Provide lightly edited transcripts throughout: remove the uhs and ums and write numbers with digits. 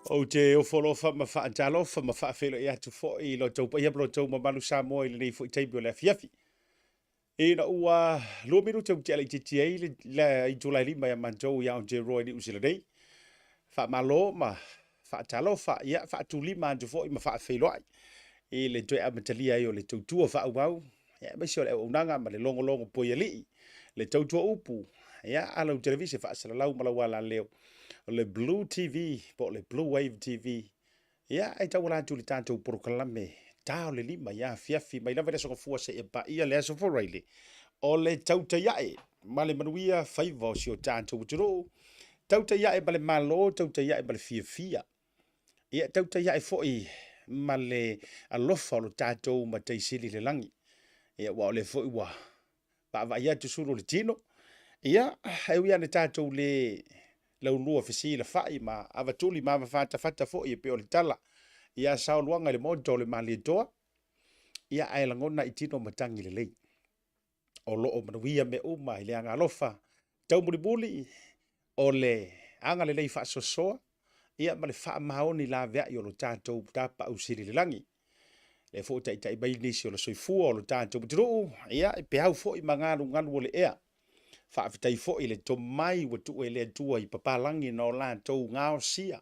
Ou te ofo alofa ma faatalofa ma faafeiloai atu foi i lo outou paia ma lo outou mamalu Samoa i lenei foi taimi o le afiafi. Ina ua 2 minute ua tea laitiiti ai le itula e 5 ia matou i Aotearoa i Niu Sila nei. Faamalo ma faatalofa, ia faatulima atu foi ma faafeiloai i le toe amatalia ai o le tautua faaauau, ia, aemaise o le auaunaga ma le logologo poialii, le tautua upu, ia, a lau televise faasalalau ma lau alaleo, o le Blue TV po o le Blue Wave TV, ia, e tauala atu i le tatou polokalame ta o le 5 i afiafi mai lava i le Aso Gafua seia paia le Aso Faraile, o le tautai ae ma le manuia faiva o si o tatou atunuu, tautai ae ma le Malo, tautai ae ma le fiafia, ia tautai ae foi ma le alofa o lo tatou Matai Sili i le lagi. Ia, aua o lea foi ua vaavaai atu sulu o le tino, ia, e ui lava ina tatou le laulua fesilafai ma avatuli ma avafatafata foi e pei o le tala ia Saoluaga i le Maota o le Malietoa, ia, ae lagona i tino matagi lelei. O lo o manuia mea uma i le agaalofa taumulimuli o le agalelei faasoasoa, ia ma le faamaoni laveai o lo tatou Tapaau Sili i le lagi. Lea foi ua taitai mai nisi o le soifua o lo tatou atunuu, ia, i peau foi ma galugalu o le ea. Faafetai foi i le tomai ua tuu e le Atua i papalagi na o latou gaosia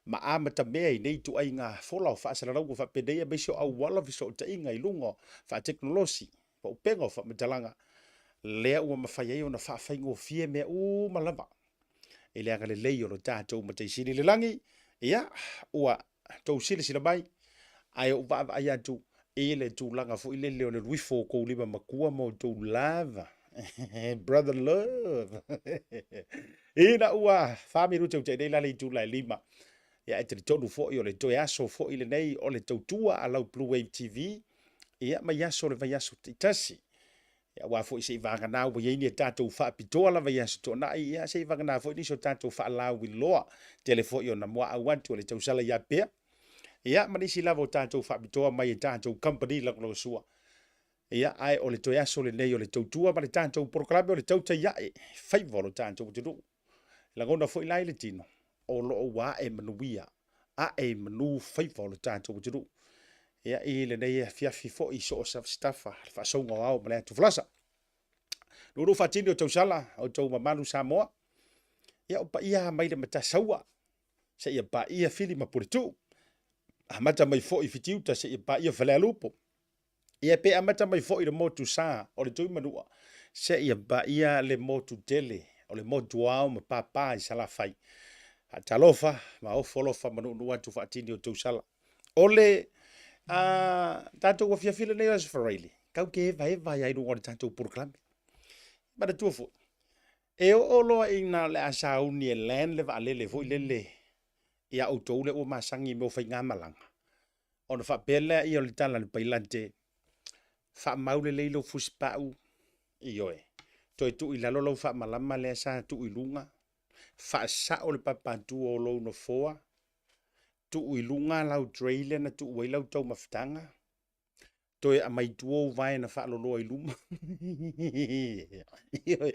ma amatamea i nei ituaiga fola o faasalalauga faapenei aemaise o auala o fesootaiga i luga o faatekonolosi ma upega o faamatalaga, lea ua mafai ai ona faafaigofie mea uma lava i le agalelei o lo tatou Matai Sili i le lagi. Ia, ua tou silasila mai, ae ou vaavaai atu i le tulaga foi lele o le luifo o kou lima matua ma outou love, brother love. Ina ua 4 minute ua tea nei la le itula e 5. Ia, e talitonu foi o le toe aso foi lenei o le tautua a lau Blue Wave TV, ia, mai aso o le vaiaso taitasi. Ia, aua foi se i vagana ua i ai ni a tatou faapitoa lava i Aso Toonai, ia se i vagana foi nisi o tatou faalauiloa, tele foi ona muaau atu o le tausala ia pea, ia ma nisi lava o tatou faapitoa mai e tatou company lagolagosua. Ia, ae o le toe aso lenei o le tautua ma le tatou polokalame o le tautai ae faiva o lo tatou atunuu. Lagona foi la i le tino, o lo o ua ae manuia, ae i manu faiva o lo tatou atunuu. Ia, i lenei afiafi foi i so o se tafa, le faasouga o ao ma le atu falasa. Luuluu faatini o tausala, o tou mamalu Samoa. Ia, o paia mai le Matasaua, seia paia Fili ma Puletuu. Amata mai foi i Fitiuta seia paia Falealupo. Ia pe amata mai foi le motu sa o le Tuimanua seia paia le motu tele o le motu ao ma papa i Salafai. Faatalofa ma ofo alofa ma nuunuu atu faatini o tausala. O le a tatou afiafi lenei o Aso Faraile, kau ke evaeva ai ai luga o le tatou polokalame. Manatua foi, e oo loa ina o le a sauni e land le vaalele foi lele ia outou lea ua masani i mea o faigamalaga, Ona faapea lea o le tala a le pailate, Faamau lelei lou fusipau, ioe, toe tuu i lalo lau faamalama lea sa tuu i luga, faasao le papatua o lou nofoa, tuu i luga lau tray lea na tuu ai lau taumafataga, toe aumai tua ou vae na faaloloa i luma. Ioe,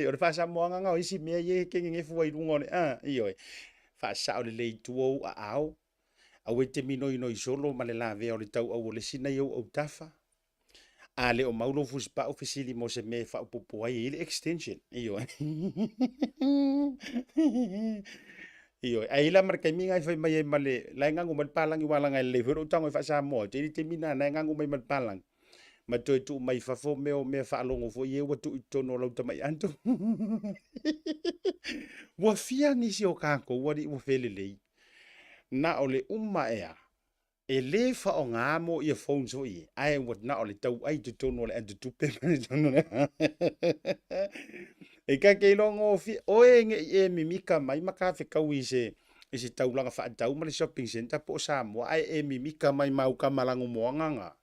o le faasamoaga na o isi mea ia e te nenefu ai i luga o le a, ioe, faasao lelei i tua ou aao, Aua e te minoinoi solo ma le lavea o le tauau o le isi nai ou autafa. A le o mau lou fusipau, fesili mo se mea e faaopoopo ai e i ai le extension. Ioe. Ioe. Ae i ai la ma le taimi na e fai mai ai ma le, la e ganu mai le palagi aua leaga e lelei foi lou tago e faa-Samoa atu. E i ai le taimi lena na e ganu mai ma le palagi ma toe tuu mai i fafo mea o mea faalogo foi ia ua tuu i totonu o lau tamai ato. Ua fia nisi o tatou alii ua felelei. Na o le uma ea, e le faaaoga mo earphones foi ia, ae ua na o le tauai i totonu o le atotupe ma totonu o le E ta te iloa gofie, oe ne i e mimika mai ma ta fetaui i se i se taulaga faatau ma le shopping centre po o Samoa, ae e mimika mai ma au tama lanumoana na.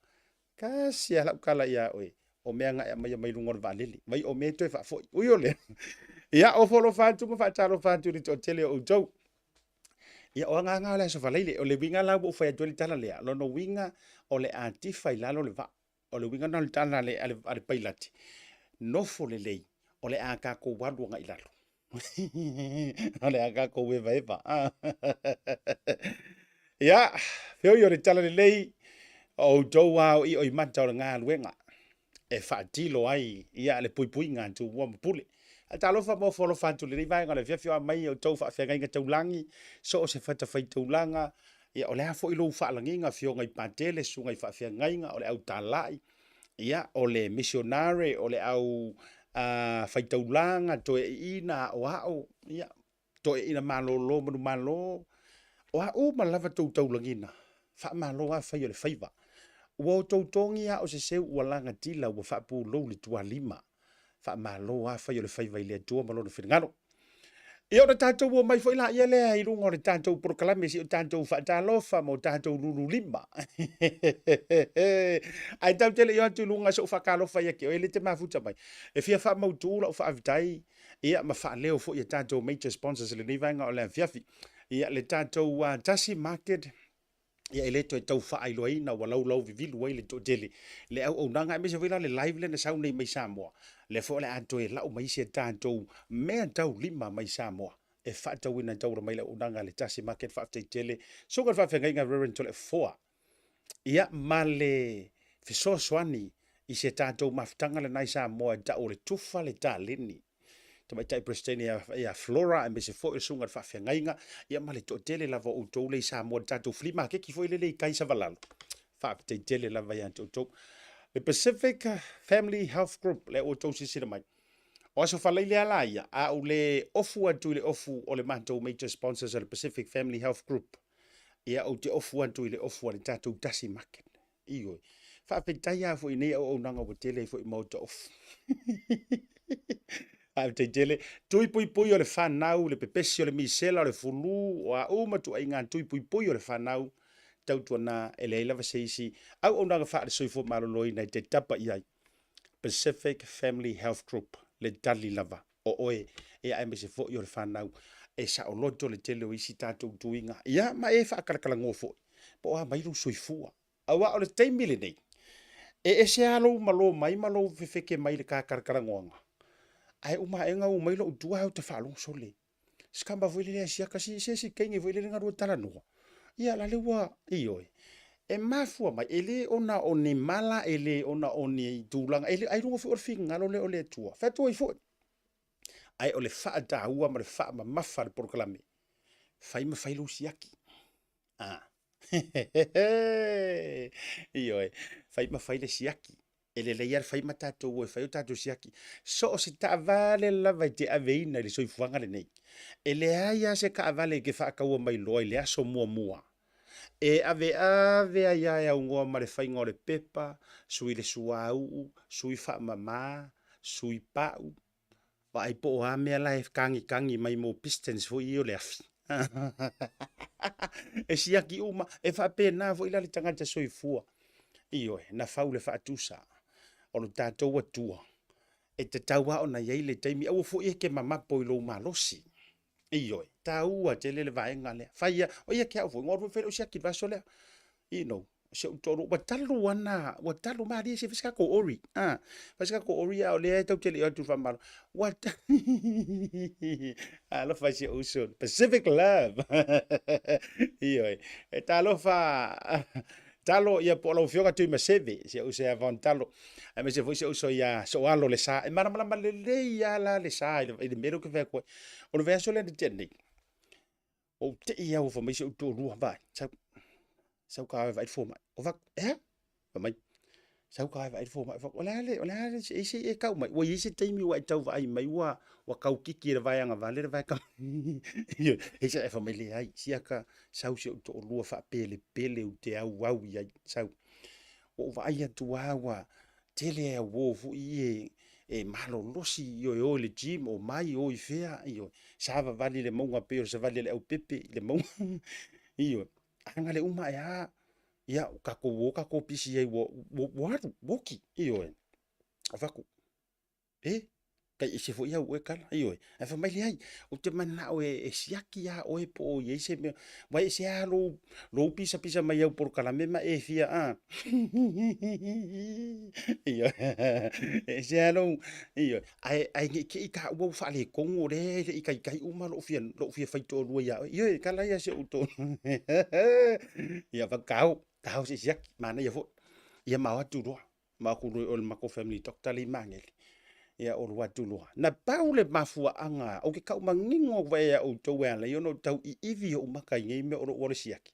Tasi lava lau tala ia oe, o mea na e aumaia mai luga o le vaalele, vai o mea e toe faafoi. Ui o lea, ia ofo alofa atu ma faatalofa atu i le toatele o outou. Ia, o agaga o le Aso Faraile, o le uiga la ua ou fai atu ai le tala lea, o lona uiga o le a tifa i lalo le vaa. O le uiga lena o le tala a le pailate, nofo lelei, o le a tatou alu agai i lalo. O le a tatou evaeva. Ia, feoi o le tala lelei, o outou lava o io i mata o le galuega e faatilo ai ia le puipuiga a Tumua ma Pule. Ae talofa ma ofo alofa atu i lenei vaega o le afiafi o a mai outou faafeagaiga taulagi, so o se fatafaitaulaga, ia o le a foi lou faalagiga, afioga i Patele, susuga i faafeagaiga, o le au talai, ia o le misionare, o le au faitaulaga, toeaiina, aoao, ia, toeaiina malolo manumalo, o a uma lava tou taulagiga, faamalo lava fai o le faiva. Ua outou togi lava o se seu ua lagatila ua faapulou le tualima. Faamalo lava fai o le faiva i le Atua ma Lona finagalo. Ia ona tatou omai foi laia lea i luga o le tatou polokalame si o tatou faatalofa ma o tatou lululima. Ae tatou te le i o atu i luga se i ou faatalofa ia te oe lea e te mafuta mai. E fia faamautu lau faafetai ia ma faaleo foi e tatou major sponsors i lenei vaega o le afiafi. Ia le tatou Tasi Market ia e le toe tau faailoaina ua laulau vivilu ai le toatele le auaunaga aemaise foi la le live lea na sau nei mai Samoa lea foi o le a toe lau mai isi a tatou mea taulima mai Samoa e faatauina e taula mai le auaunaga a le Tasi Market. Faafetai tele susuga i le faafeagaiga Reverend Toleafoa ia ma le fesoasoani i se tatou mafutaga lena i Samoa e tau o le tufa le taleni Tamaitai Peresetene ia Flora aemaise foi o le susuga i le faafeagaiga ia ma le toatele lava o outou lea i Samoa i le tatou flea maketi foi lele i tai Savalalo. Faafetai tele lava ia te outou. Le Pacific Family Health Group lea ua outou silasila mai. O Aso Faraile lava la ia, a ou le ofu atu i le ofu o le matou major sponsors o le Pacific Family Health Group, ia ou te ofu atu i le ofu a le tatou Tasi Market. Ioe. Faafetai lava foi i nei auaunaga ua tele ai foi ma ota ofu. Faafetai tele. Tui puipui o le fanau, le pepesi o le misela, o le fulu, o a uma ituaiga tui puipui o le fanau, tautuana e leai lava se isi auaunaga faale-soifua maloloina e te tapa i ai. Pacific Family Health Group, le tali lava o oe, ia aemaise foi o le fanau e saoloto le tele o isi tatou tuiga, ia ma e faakalakalanoa foi po o a mai lou soifua. Aua o le taimi lenei, e ese lava lou malo mai ma lou fefeke mai i le ta talatalanoaga, ae uma aega ua mai lou tua ae ou te faalogo sole. Si tama foi lele a siaka si se isi teine foi lele na lua talanoa. Ia la le ua, ioe, e mafua mai, e le ona o ni mala, e le ona o ni tulaga, e le, ailoga foi o le finagalo lea o le Atua. Fai atu ai foi, ae o le faataua ma le faamamafa le polokalame, fai ma fai lou siaki. Ah. Ioe, fai ma fai le siaki. E lelei lava le fai ma tatou o e fai o tatou siaki. So o se taavale lava e te aveina i le soifuaga lenei, e leai lava se taavale e te faataua mai loa i le aso muamua. E aveave ai lava e aunoa ma le faiga o le pepa, sui le suauu, sui faamama, sui pau, Vaai po o a mea la e kagikagi mai mo pistons foi ia o le afi. E siaki uma, e faapena foi la le tagata soifua. Ioe, na fau le faatusa o lo tatou Atua, e tatau lava ona i ai le taimi, aua foi e te mamapo i lou malosi. Ioe, taua tele le vaega lea. Fai ia, o ia te au foi, na ou alu foi fai lou siaki i le vaiaso lea. You know, si ou toalua, ua talu ana, ua talu malie se fai se tatou ori, a, fai se tatou ori a o lea e tatou te le i o atu i le faamalo. Ua alofa i si ou uso, Pacific Love. Ioe, e talofa talo ia po o lau Afioga Tuimaseve, si ou uso ia Von Talo, aemaise foi si ou uso ia Soalo le sa. E malamalama lelei lava la le sa i le mea lea ou te fai atu ai. O le vaiaso lea na tea nei, Ua ou tei lava ua fai mai si ou toalua, vaai, sau, sau ta o e vaai le fomai. Ou fai atu, e a? Fai mai, sau ta o e vaai le fomai. Ou fai atu, o le a le, o le a le, e i se e tau mai? Ua i ai se taimi ua e tau vaai mai ua, ua tau kiki e le vae agavale le vae E i fai mai, leai, siaka, sau si ou toalua faapelepele ou te auau i ai, sau. Ua ou vaai atu lava ua tele au uo foi ia e malolosi, ioe, o i le gym, omai, o i fea, ioe, savavali i le mauga pei o le savali a le aupepe i le mauga, ioe, a na le uma ae lava, ia, tatou o tatou pisi ai ua, ua, ua alu, ua oti, ioe. Ou fai atu, e? Tai ese foi au oe kala, ioe. Ae fai mai leai, ou te manao e siaki iā oe po o i ai se mea, ua e ese lava lou, lou pisapisa mai au polokalame ma e fia a. Ioe, e ese lava lou, ioe, ae, ae ne i te i taua ua faaletonu o lea e le i taitai uma lou fia, lou fia faitoalua ia oe. Ioe, tala ia a si ou toalua. Ia, fai atu, tago, tago se i siaki, manaia foi. Ia ma o atu loa. Ma atu loa i o i le matou family doctor lea i Magele. Ia ou alu atu loa. Na pau le mafuaaga, ou te tau manino atu ia outou e ala ai ona ou tau iivi ou maka i nei mea o lou ola siaki.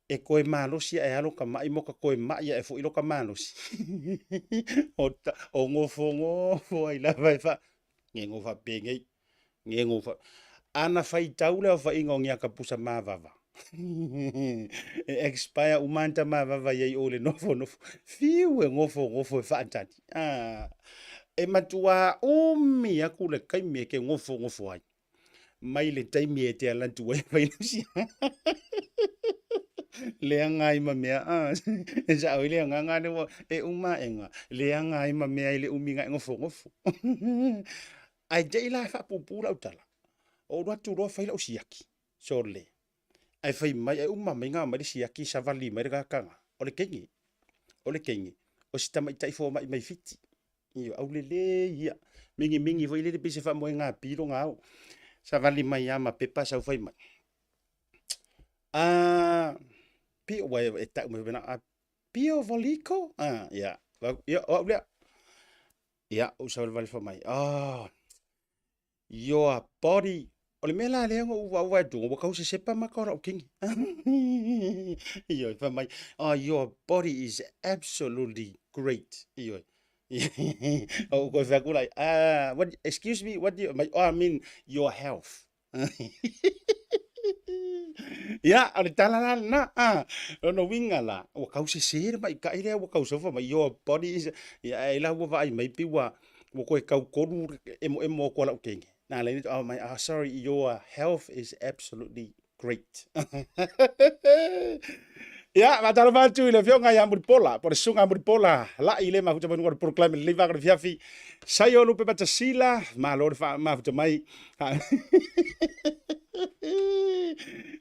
E toe malosi ae lava lota mai ma ota toe mai ae foi lota malosi. O nofonofo ai lava e faa... Ne no faapenei, ne no fa... Ana faitau le aofaiga o ni ata pusa mavava, e expire uma ata mavava i ai o le nofonofo. Fiu e nofonofo e faatali. Ah, e matua umi atu le taimi e te nofonofo ai. Mai le taimi e te ala atu ai fai lau sia. Leaga ai ma mea, ah, e sao ai le agaga lea ua e uma aega, leaga ai ma mea i le umi na e nofonofo. Ae te i la e faapuupuu lau tala, ou alu atu loa fai lau siaki, sole, ae fai mai, ae uma mai na aumai le siaki, savali mai le tagata, o le teine, o le teine, o si tamaitai fomai mai Fiti. Ioe, aulelei ia, mingimingi foi lele pei se faamoega pilo na ao. Savali mai lava ma pepa sau fai mai. Ah, pei ua e tau mai faapena, ah, Pio Voliko? Ah, ia, ia, o au lea. Ia, ou savalivali fai mai, oh, your body. O le mea la lea na ou vaai atu, ua tau sesepa maka o lau kini. Ioe, fai mai, oh, your body is absolutely great. Ioe. Ou koe fai atu lai, ah, what, excuse me, what do you, oh, I mean, your health. Ia, o le tala la lena, a, lona uiga la, ua tau sese le maita'i lea ua tau sofa mai, your body is, ia ai la ua vaai mai pei ua, ua toe tau tolu le emoemo atu a lau teine. Na ala ai ona mai, ah, sorry, your health is absolutely great. Ia, faatalofa atu i le Afioga ia Mulipola, po o le Susuga Mulipola Lai le mafuta mai luga o le polokalame lenei vaega o le afiafi. Saio Lupe Matasila, malo le mafuta mai.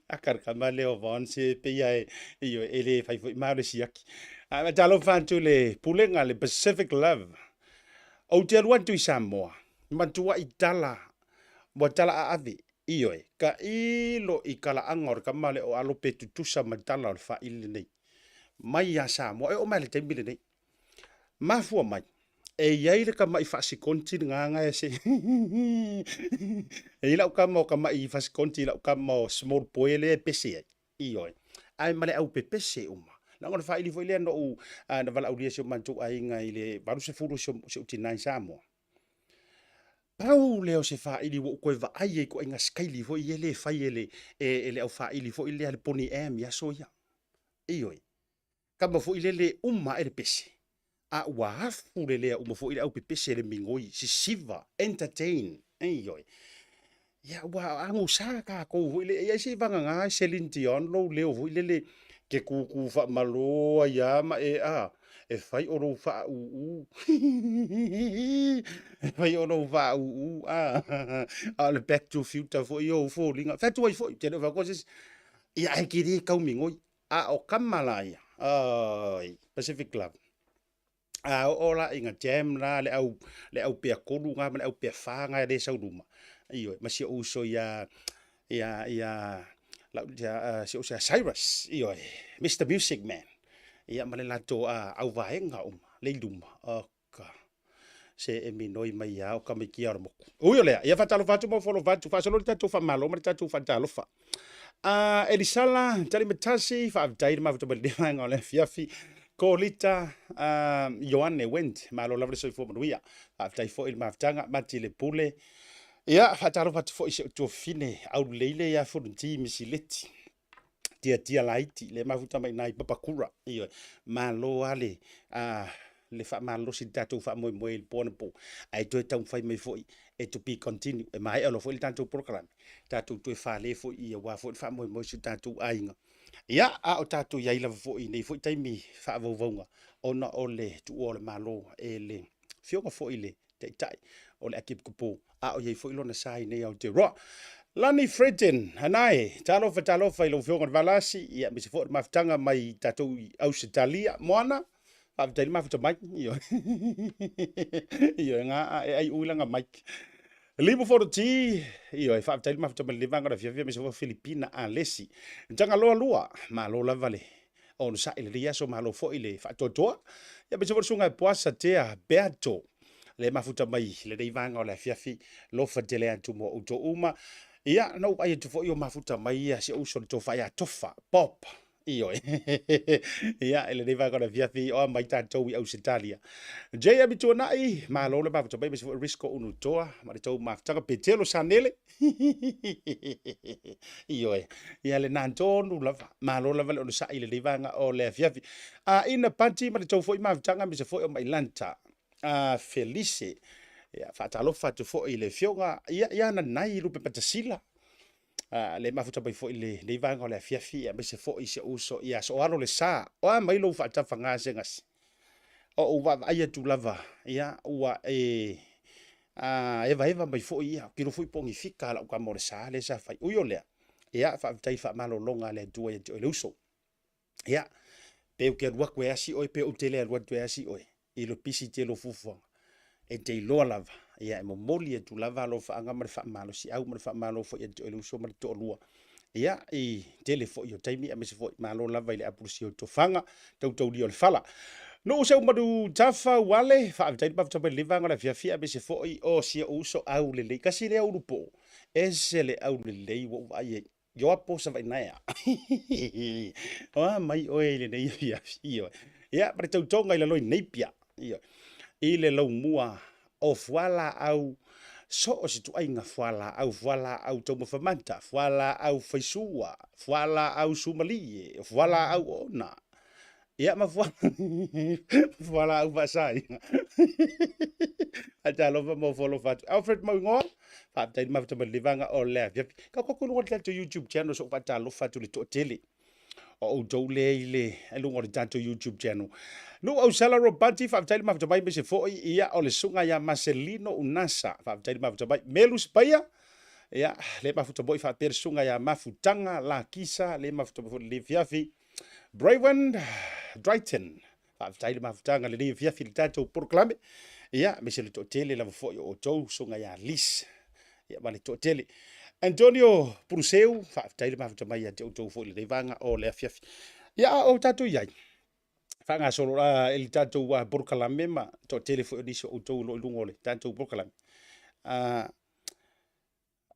Aka le kama lea o Von se peia e, ioe, e le fai foi ma o le siaki. Ae faatalofa atu i le pulega le Pacific Love. Ou te alu atu i Samoa, matuai tala, ua tala aave, ioe, tailo i talaaga o le tama lea o alo pe tutusa ma tala o le faili lenei. Mai ia Samoa, e oo mai i le taimi lenei. Mafua mai, e i ai le tama'i faasikonti lena na e se e i ai lau tama o tama'i faasikonti i lau tama o small boy lea e pese ai, ioe, ae ma le au pepese uma. Leaga o le faili foi lea na ou na valaaulia e si o matou aiga i le 80 o si ou tina i Samoa. Pau lea o se faili ua ou toe vaai ai i ituaiga sikaili foi ia lea e fai e le, e le aufaili foi lea le Boney M i aso ia. Ioe. Tama foi lele uma ae le pese, a ua afu lelea uma foi le au pepese le migoi, sisiva, entertain, ioe. Ia ua agusa tatou foi le, ia se i vagana e Celine Dion lou leo foi lele ke kūkū faamalo ai lava ma e a, e fai o lou faaūū. E fai o lou faaūū, a, a o le Back to Future foi ou foliga. Fai atu ai foi, te le o fai atu se isi. Ia ae te le tau migoi. A o kama la ia, oi, Pacific Club. A oo la ina jam la le au, le au pea kolu nga ma le au pea fa nga le sau luma. Ioe, ma si ou uso ia, ia, ia, lau, ia, uh, si ou uso ia Cyrus, ioe, Mr. Music Man. Ia ma le latou uh, au vaega uma, le i luma. Oh, ka se e minoi mai ia o kamaikia o le moku. Ui o lea, ia faatalofa atu ma follow atu, faasolo le tatou faamalo ma le tatou faatalofa. Elisala, Talimatasi, faafetai le mafuta mai le vaega o le afiafi. Kolita, Ioane Wendt, malo lava le soifua manuia. Faafetai foi le mafutaga, Mati le Pule. Ia, faatalofa atu foi i si ou tuafafine, aulelei ia Fulunti Misileti. Tiatia laiti, le mafuta mai i Papakura. Ioe, malo lava le, le faamalosi i le tatou faamoemoe i le po anapo, ae toe taumafai mai foi e to be continue, e maea loa foi le tatou polokalame, tatou toe fale foi aua foi le faamoemoe o si o tatou aiga. Ia, a o tatou i ai lava foi i nei foi taimi faavauvauga, ona o le tuua o le Malo e le Afioga foi i le Taitai o le Akipikupu, a o i ai foi lona sa i nei Aotearoa. Lani Fredin, Hanae, talofa talofa i lau Afioga i le Valasi, ia aemaise foi o le mafutaga mai tatou i Ausetalia. Moana, faafetai le mafuta mai. Ioe. Ioe, ngā a e ai ui langa mic. Limu Foroti, ioe, faafetai le mafuta mai le vaega o le afiafi aemaise foi o Filipina Alesi. Tagaloa lua, malo lava le onosai lenei aso, malo foi le faatoatoa. Ia aemaise foi le susuga e Poasa Tea Beato, le mafuta mai lenei vaega o le afiafi, lofa tele atu mo outou uma. Ia, na ou vaai atu foi o mafuta mai ia si ou uso le tofa ia Tofa, Bob, Ioe. Ia, i lenei vaega o le afiafi, o a mai tatou i Ausetalia. JM Tuanai, malo le mafuta mai, aemaise foi Risco Unutoa, ma le tou mafutaga, Petelo Sanele. Ioe. Ia, le nantonu lava, malo lava le onosai i lenei vaega o le afiafi. A ina Pati ma le tou foi mafutaga, aemaise foi o Mailanta. A Felise, ia, faatalofa atu foi i le afioga, ia, ia Nanai Lupe Patasila, le mafuta mai foi lenei vaega o le afiafi, aemaise foi si ou uso ia Sooalo le Sa. O a mai lou faatafaga se gasi? O ou vaavaai atu lava, ia, ua e evaeva mai foi ia, kilo foi po o ni fika a lau tama o le sa lea sa fai. Ui o lea, ia, faafetai i faamalologa a le Atua ia te oe le uso. Ia, pe ou te alu atu e asi oe, pe ou te le alu atu e asi oe, i le pisi tele o fuafuaga, e te iloa lava, ia e momoli atu lava alofaaga ma le faamalosiau ma le faamalo foi ia te oe le uso ma le toalua. Ia, i tele foi o taimi, aemaise foi, malo lava i le apulusia o tofaga, tautaulia o le fala. Nuu seu manu tafa uale, faafetai le mafuta mai lenei vaega o le afiafi, aemaise foi o si ou uso aulelei. Kasi lea ulu poo, ese le aulelei ua ou vaai ai. Ioapo Savainaea. O a mai oe i lenei afiafi. Ioe. Ia, ma le tautoga i lalo i Napier. Ioe. I le laumua o fualaau so o se tuaiga fualaau, fualaau taumafa mata, fualaau faisua, fualaau sumalie, fualaau oona. Ia, ma fualaau faasaina. Faatalofa ma ofo alofa atu. Alfred Mauigoa, faafetai le mafuta mai lenei vaega o le afiafi. Ka koko i luga o le tatou YouTube channel, so faatalofa atu i le toatele o outou lea i le luga o le tatou YouTube channel. Nuu Ausala Robati, faafetai le mafuta mai, aemaise foi ia o le susuga ia Marcelino Unasa, faafetai le mafuta mai. Melu Sipaia, ia le mafuta moi faapea le susuga ia Mafutaga Lakisa, le mafuta mai foi lenei afiafi. Braven Drayton, faafetai le mafutaga lenei afiafi i le tatou polokalame. Ia, aemaise le toatele lava foi o outou, susuga ia Liz, ia ma le toatele. Antonio Puruseu, faafetai le mafuta mai ia te outou foi i lenei vaega o le afiafi. Ia, a o tatou i ai, faagasolo i le tatou polokalame ma toatele foi o nisi o outou o lo o i luga o le tatou polokalame.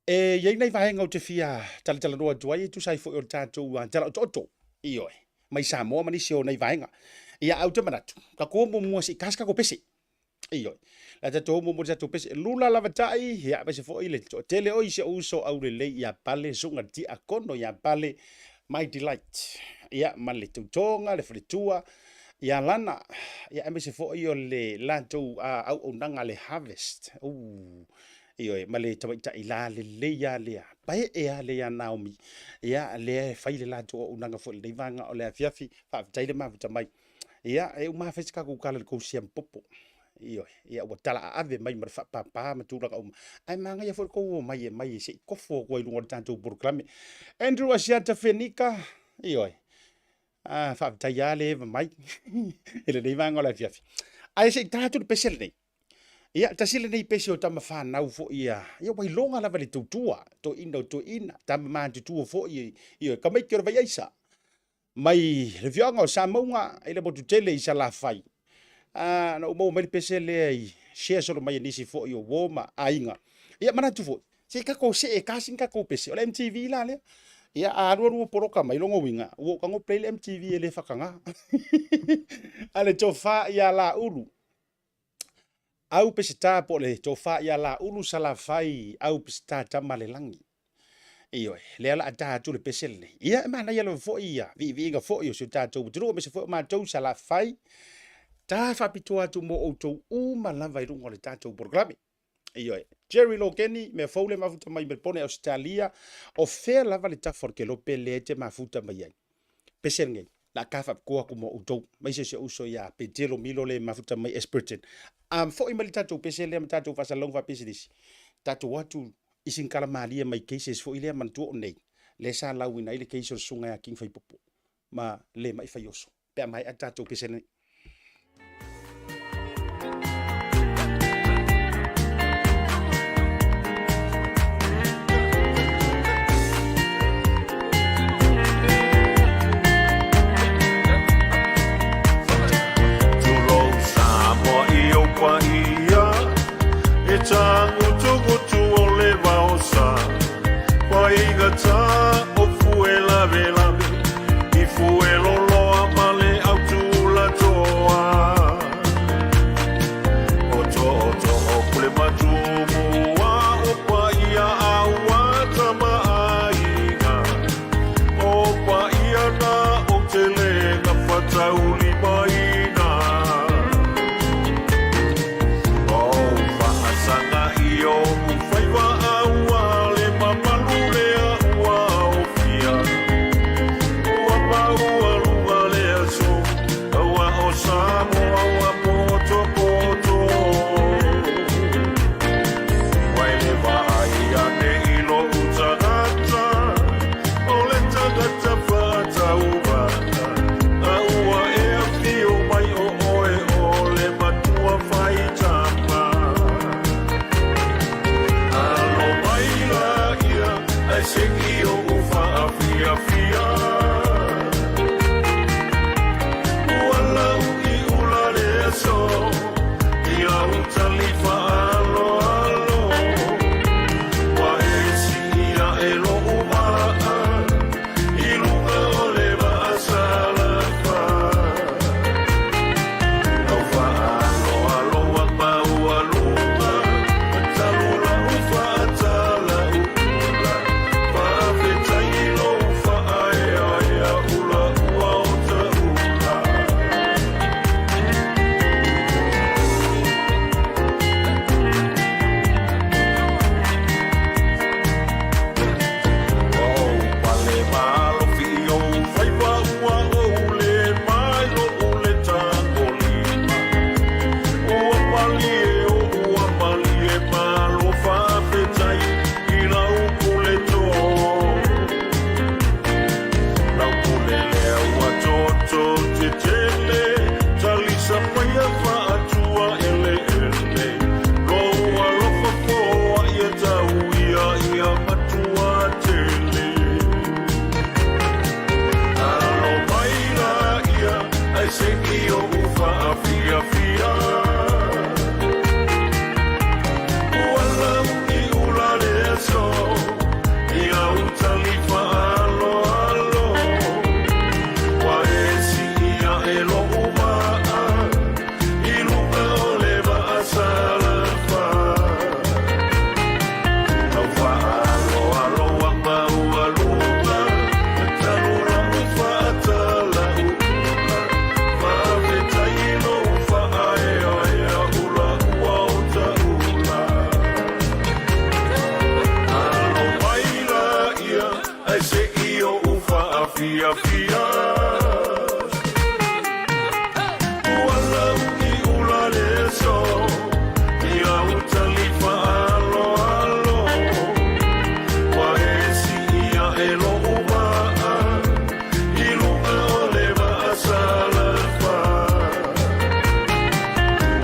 E i ai nai vaega ou te fia talatalanoa atu ai e tusa ai foi o le tatou tala otooto, ioe, mai Samoa ma nisi o nai vaega. Ia, ae ou te manatu, tatou o muamua se i ta se tatou pese. Ioe, la tatou o muamua i le tatou pese. Lula Lavatai, ia, aemaise foi le toatele o si ou uso aulelei ia Pale, susuga i le Tiakono ia Pale, My Delight, ia, ma le tautoga, le faletua, ia Lana, ia, aemaise foi o le latou auaunaga a le Harvest. Uu. Ioe, ma le tamaitai la lelei lava lea, paee lava lea ia Naomi, ia, lea e fai le latou auaunaga foi i lenei vaega o le afiafi, faafetai le mafuta mai. Ia, e uma lava fai se tatou tala i le tou siamapopo. Ioe, ia ua talaaave mai ma le faapapa ma tulaga uma, ae manaia foi le tou omai e mai se i tofo atu ai i luga o le tatou polokalame. Andrew Asiata Fenika, ioe, ah, faafetai lava le eva mai i lenei vaega o le afiafi. Ae se i ta atu le pese lenei. Ia, tasi lenei pese o tama fanau foi ia, ia ua iloga lava i le tautua, toeaina o toeaina, tama matutua foi, ioe, tamaiti o le Vaiaisa, mai le afioaga o Samauga i le motu tele i Salafai. Ah, na ou maua mai le pese lea i share solo mai e nisi foi o uo ma aiga. Ia, manatu foi, se i tatou see e ta sina tatou pese, o le MTV la lea. Ia, a alu alu poloka mai, lona uiga, ua ou tago play le MTV e le faataga. A le tofa ia Laulu, Au Peseta po o le tofa ia Laulu Salafai Au Peseta tama le lagi. Ioe, lea la a ta atu le pese lenei. Ia, e manaia lava foi ia viiviiga foi o si o tatou atunuu aemaise foi o matou Salafai. Ta faapitoa atu mo outou uma lava i luga o le tatou polokalame. Ioe. Jerry Lokeni, mea fou le mafuta mai Melbourne, Ausetalia. O fea lava le tafa o le kelope lea e te mafuta mai ai? Pese lenei. Le a ta faapitoa atu mo outou, aemaise si ou uso ia Petelo Milo le mafuta mai Esperton. A foi mai le tatou pese lea ma tatou faasalalauga faapisinisi, tatou o atu i sina tala malie mai cases foi lea manatua o nei, lea sa lauina ai le case o le susuga ia King Faipopo ma le mai Faioso pe a maea le tatou pese lenei. Tulou Samoa i ou paia, e tagutugutu o le vaosa, faigata o fue lavelave, i fue loloa ma le autulatoa. O tootoo pule matumua o paia aua tamaaiga, o paia na ou te le gafataulimaina. O faasaga i ou faiva aua le mamalu lea ua ofia, ua maualuga le aso, aua o Samoa ua potopoto. Ua i le vaai ane i lou tagata, o le tagata faatauvaa, a ua e afio mai o oe o le matua faitama. Alo mai laia, ae se i ou faafiafia. Ua lau i ula le aso, i lau tali faaaloalo. Ua e siia e lou maa, i luga o le vaa salafa. Lau faaaloalo maualuga, talu lau faatalauula. Faafetai i lou faaeaea ula ua o taula. Ua ou pale malofi i ou faiva ua ou le mai lou le tagolima. Ua malie o ua malie malo faafetai i lau pule to. Lau pule lea ua toto tetele, talisa paia faatua eleele. Lou alofa foa ia tau ia ia matua tele. Alo mai laia, ae se i ou faafiafia. Ua lau i ula le aso, i lau tali faaaloalo. Ua e siia e lou maa, i luga o le vaa salafa. Lau faaaloalo ua maualuga, talu lau faatalauula. Faafetai i lou faaeaea ula ua o taula. Alo mai laia, ae se i ou faafiafia. Ua lau i ula le aso, i lau tali faaaloalo. Ua e siia e lou maa, i luga o le vaa salafa.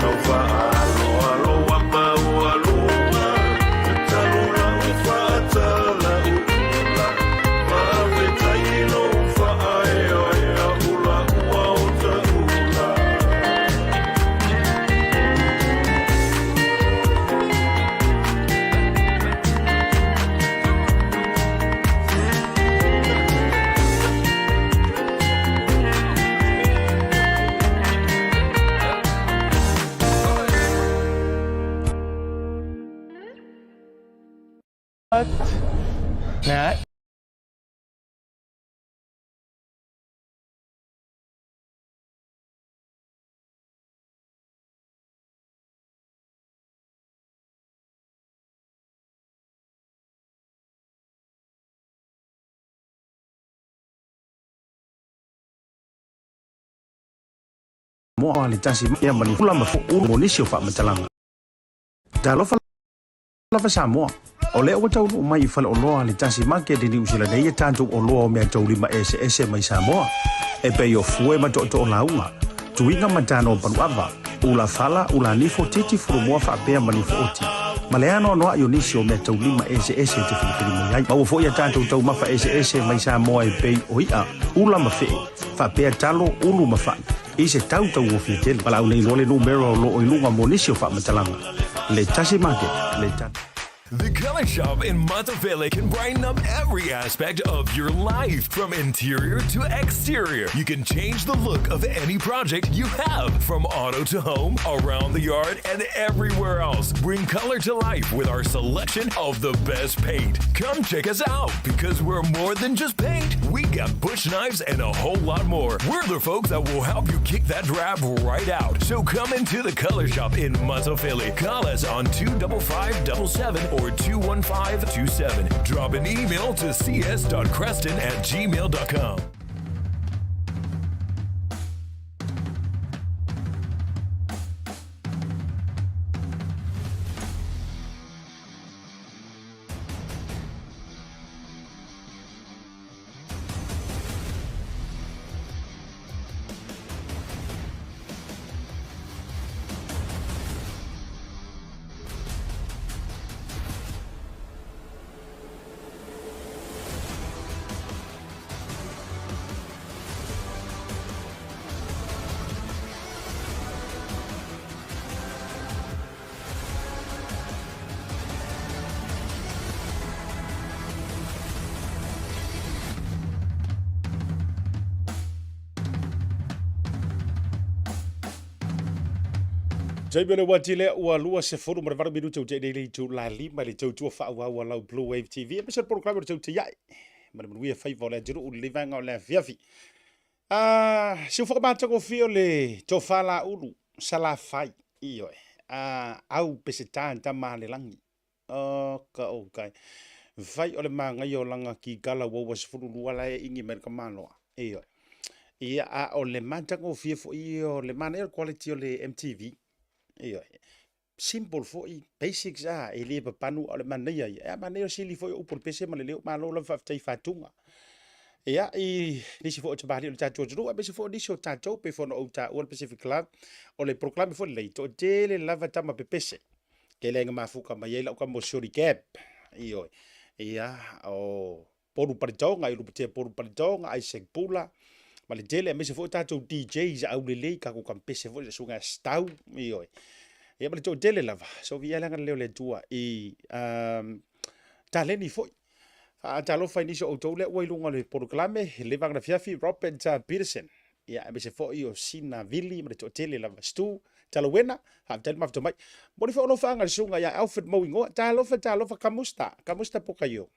Lau faaaloalo ua maualuga, talu lau faatalauula. Faafetai i lou faaeaea ula ua o taula. What? Samoa le tasi ia ma ni ula ma fo ulu mo nisi o faamatalaga. Talofa lava Samoa. O lea ua taunuu mai i faleoloa le Tasi Market i Niu Sila nei e tatou oloa o meataulima eseese mai Samoa, e pei o fue ma tootoo lauga, tuiga ma tano paluava, ula fala, ula nifo, titi fulumoa faapea ma nifo oti, ma le anoanoai o nisi o meataulima eseese e te filifili mai ai. Maua foi a tatou taumafa eseese mai Samoa e pei o i'a, ula ma fe'e, faapea talo, ulu ma fa'i, i se tau tauofie tele. Valaau nei loa le numera o lo o i luga mo nisi o faamatalaga. Le Tasi Market, le Tasi. The Color Shop in Matafele can brighten up every aspect of your life, from interior to exterior. You can change the look of any project you have, from auto to home, around the yard, and everywhere else. Bring color to life with our selection of the best paint. Come check us out because we're more than just paint. We got bush knives and a whole lot more. We're the folks that will help you kick that drab right out. So come into the Color Shop in Philly. Call us on 25577 or 21527. Drop an email to cs.creston at gmail.com. Taimi o le uati lea ua 28 minute o te nei le itu la lima le tautua faaauau a lau Blue Wave TV. Aemaise le polokalame o le tautia ma le manuia faiva o le atunuu le vaega o le afiafi. Ah, si ufoka matagofie o le tofa laulu Salafai, ioe, a au Peseta tama a le lagi. O ka o kai. Fai o le manaia o lana kikala ua ua 12 la e ingi mai le tamaloa. Ioe. Ia, a o le matagofie foi o le manaia o le quality o le MTV. Ioe. Simple foi, basics a, e le papanu a o le manaia ia. E manaia o sili foi o upu o le pese ma le leo, malo lava faafetai faatuga. Ia, i nisi foi o tamalii o le tatou atunuu, aemaise foi o nisi o tatou, pei foi ona ou taua le Pacific Club, o le polokalame foi lenei, toatele lava tama pepese. Tele ai na mafuta mai ai lau tama o Shorty Gab. Ioe. Ia, o Polu Palitoga, i Lupatea Polu Palitoga, Isaac Pula, ma le tele, aemaise foi o tatou DJs aulelei, tatou kampese foi, le susuga ia Stau, ioe. Ia ma le toatele lava, so viia le agalelei o le Atua i taleni foi. Faatalofa i nisi o outou lea ua i luga o le polokalame, le vaega afiafi, Robert Peterson, ia, aemaise foi o Sina Vili ma le toatele lava, Stu Talawena, faafetai le mafuta mai. Momoli foi alofaaga i le susuga ia Alfred Mauigoa, talofa, talofa, kamusta, kamusta po kaio.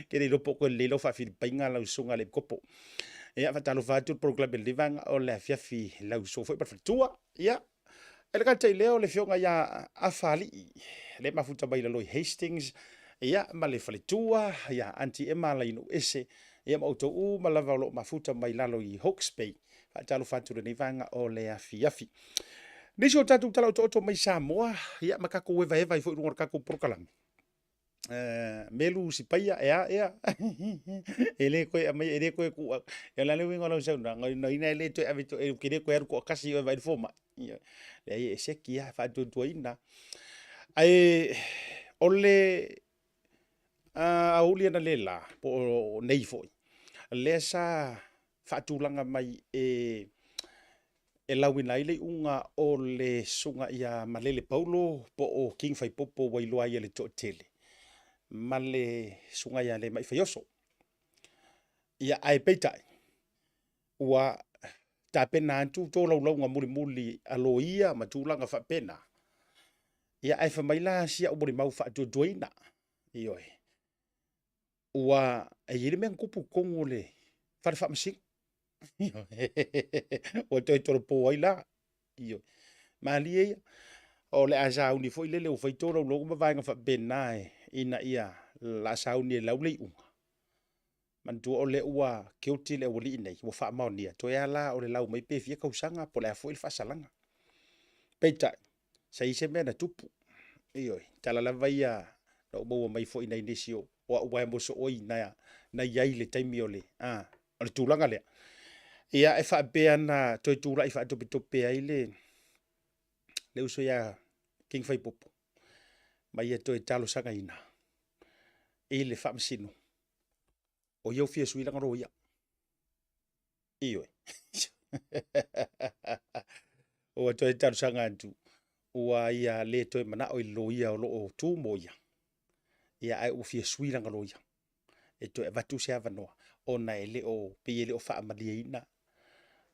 Ke le iloa po o koe lelei lau faafilipaiga lau susuga le Epikopo. Ia, faatalofa atu le polokalame le vaega o le afiafi lau uso foi ma le faletua. Ia, E le gata i lea o le afioga ia Afalii, le mafuta mai lalo i Hastings, ia, ma le faletua, ia Aunty Emma Lainu Ese, ia ma outou uma lava o lo o mafuta mai lalo i Hawke's Bay. Faatalofa atu lenei vaega o le afiafi. Nisi o tatou tala otooto mai Samoa, ia, ma tatou evaeva ai foi i luga o le tatou polokalame. Melu Sipaia, ea, ea, e le toe aumai, e le toe tuu atu. Ia o le a le uiga o lau saunoaga, no ina e le toe ave, e te le toe alu toatasi oe e vaai i le fomai. Leai, e seki lava, e faatuatuaina. Ae o le aoauli analeila, po o nei foi, lea sa faatulaga mai e e lauina ai le iuga o le susuga ia Malele Paulo po o King Faipopo ua iloa ai e le toatele ma le susuga ia Lemai Faioso. Ia, ae peitai, ua tapena atu tolaulauga mulimuli a loia ma tulaga faapena. Ia, ae fai mai la si au molimau faatuatuaina, ioe, ua e i ai le mea na tupu i totonu o le fale faamasino. Ua toe tolopo ai la. Ioe. Malie ia, o le a sauni foi lele ua fai tolaulauga ma vaega faapena ina ia la sauni e lau le iuga. Manatua o lea ua guilty le aualii nei, ua faamaonia, toe a la o le lau mai pe fia tausaga po o le a foi le faasalaga. Peitai, sa i ai se mea na tupu. Ioe, tala lava ia na ou maua mai foi nai nisi o au wae mosooi na i ai i le taimi o le, a, o le tulaga lea. Ia, e faapea na toe tulai faatopetope ai le, le uso ia King Faipopo ma ia toe talosagaina i le Faamasino o ia ua fia sui lana loia. Ioe. Ua toe talosaga atu ua ia le toe manao i le loia o lo o tu mo ia, ia ae ua fia sui lana loia e toe avatu se avanoa ona e le o, pei e le o faamalieina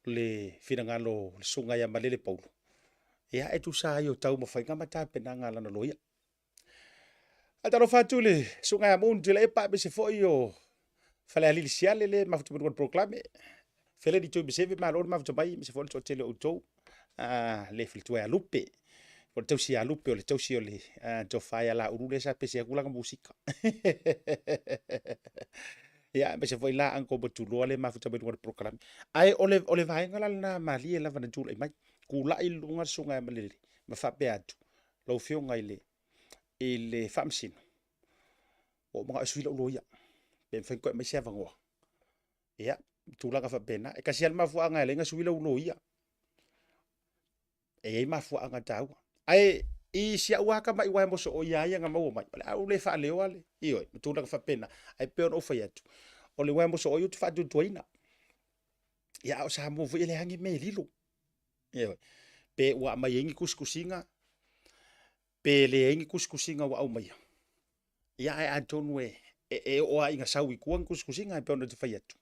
le finagalo o le susuga ia Malele Paulo, ia e tusa ai o taumafaiga ma tapenaga a lana loia. Faatalofa atu i le Susuga ia Moon Tuilaepa aemaise foi o Falealili Siale le mafuta mai luga o le polokalame. Feleni Tuimaseve, malo le mafuta mai aemaise foi o le toatele o outou. Le faletua ia Lupe, o le tausi ia Lupe, o le tausi o le tofa ia Laulu lea sa pese atu lana musika. Ia, aemaise foi la Uncle Matuloa le mafuta mai luga o le polokalame. Ae o le, o le vaega la lena malie lava na tulai mai. Tulai i luga le susuga ia Malele ma faapea atu, lau Afioga i le, i le Faamasino, ua ou manao e sui lau loia, pe mafai ona toe aumai se avanoa. Ia, tulaga faapena. E tasi lava le mafuaaga e ala ai ona sui lau loia. E i ai mafuaaga taua. Ae i si au lava tamai uaea mosooi lava ia na maua mai, o le a ou le faaleoa le, ioe, ma tulaga faapena. Ae pei ona ou fai atu, o le uaea mosooi ou te faatuatuaina. Ia, a o Samoa foi e leai lava ni mea e lilo. Ioe. Pe ua aumai ai ni tusitusiga, pe leai ni tusitusiga ua aumaia, ia ae atonu e, e, e oo lava ina sau i tua ni tusitusiga e pei ona te fai atu.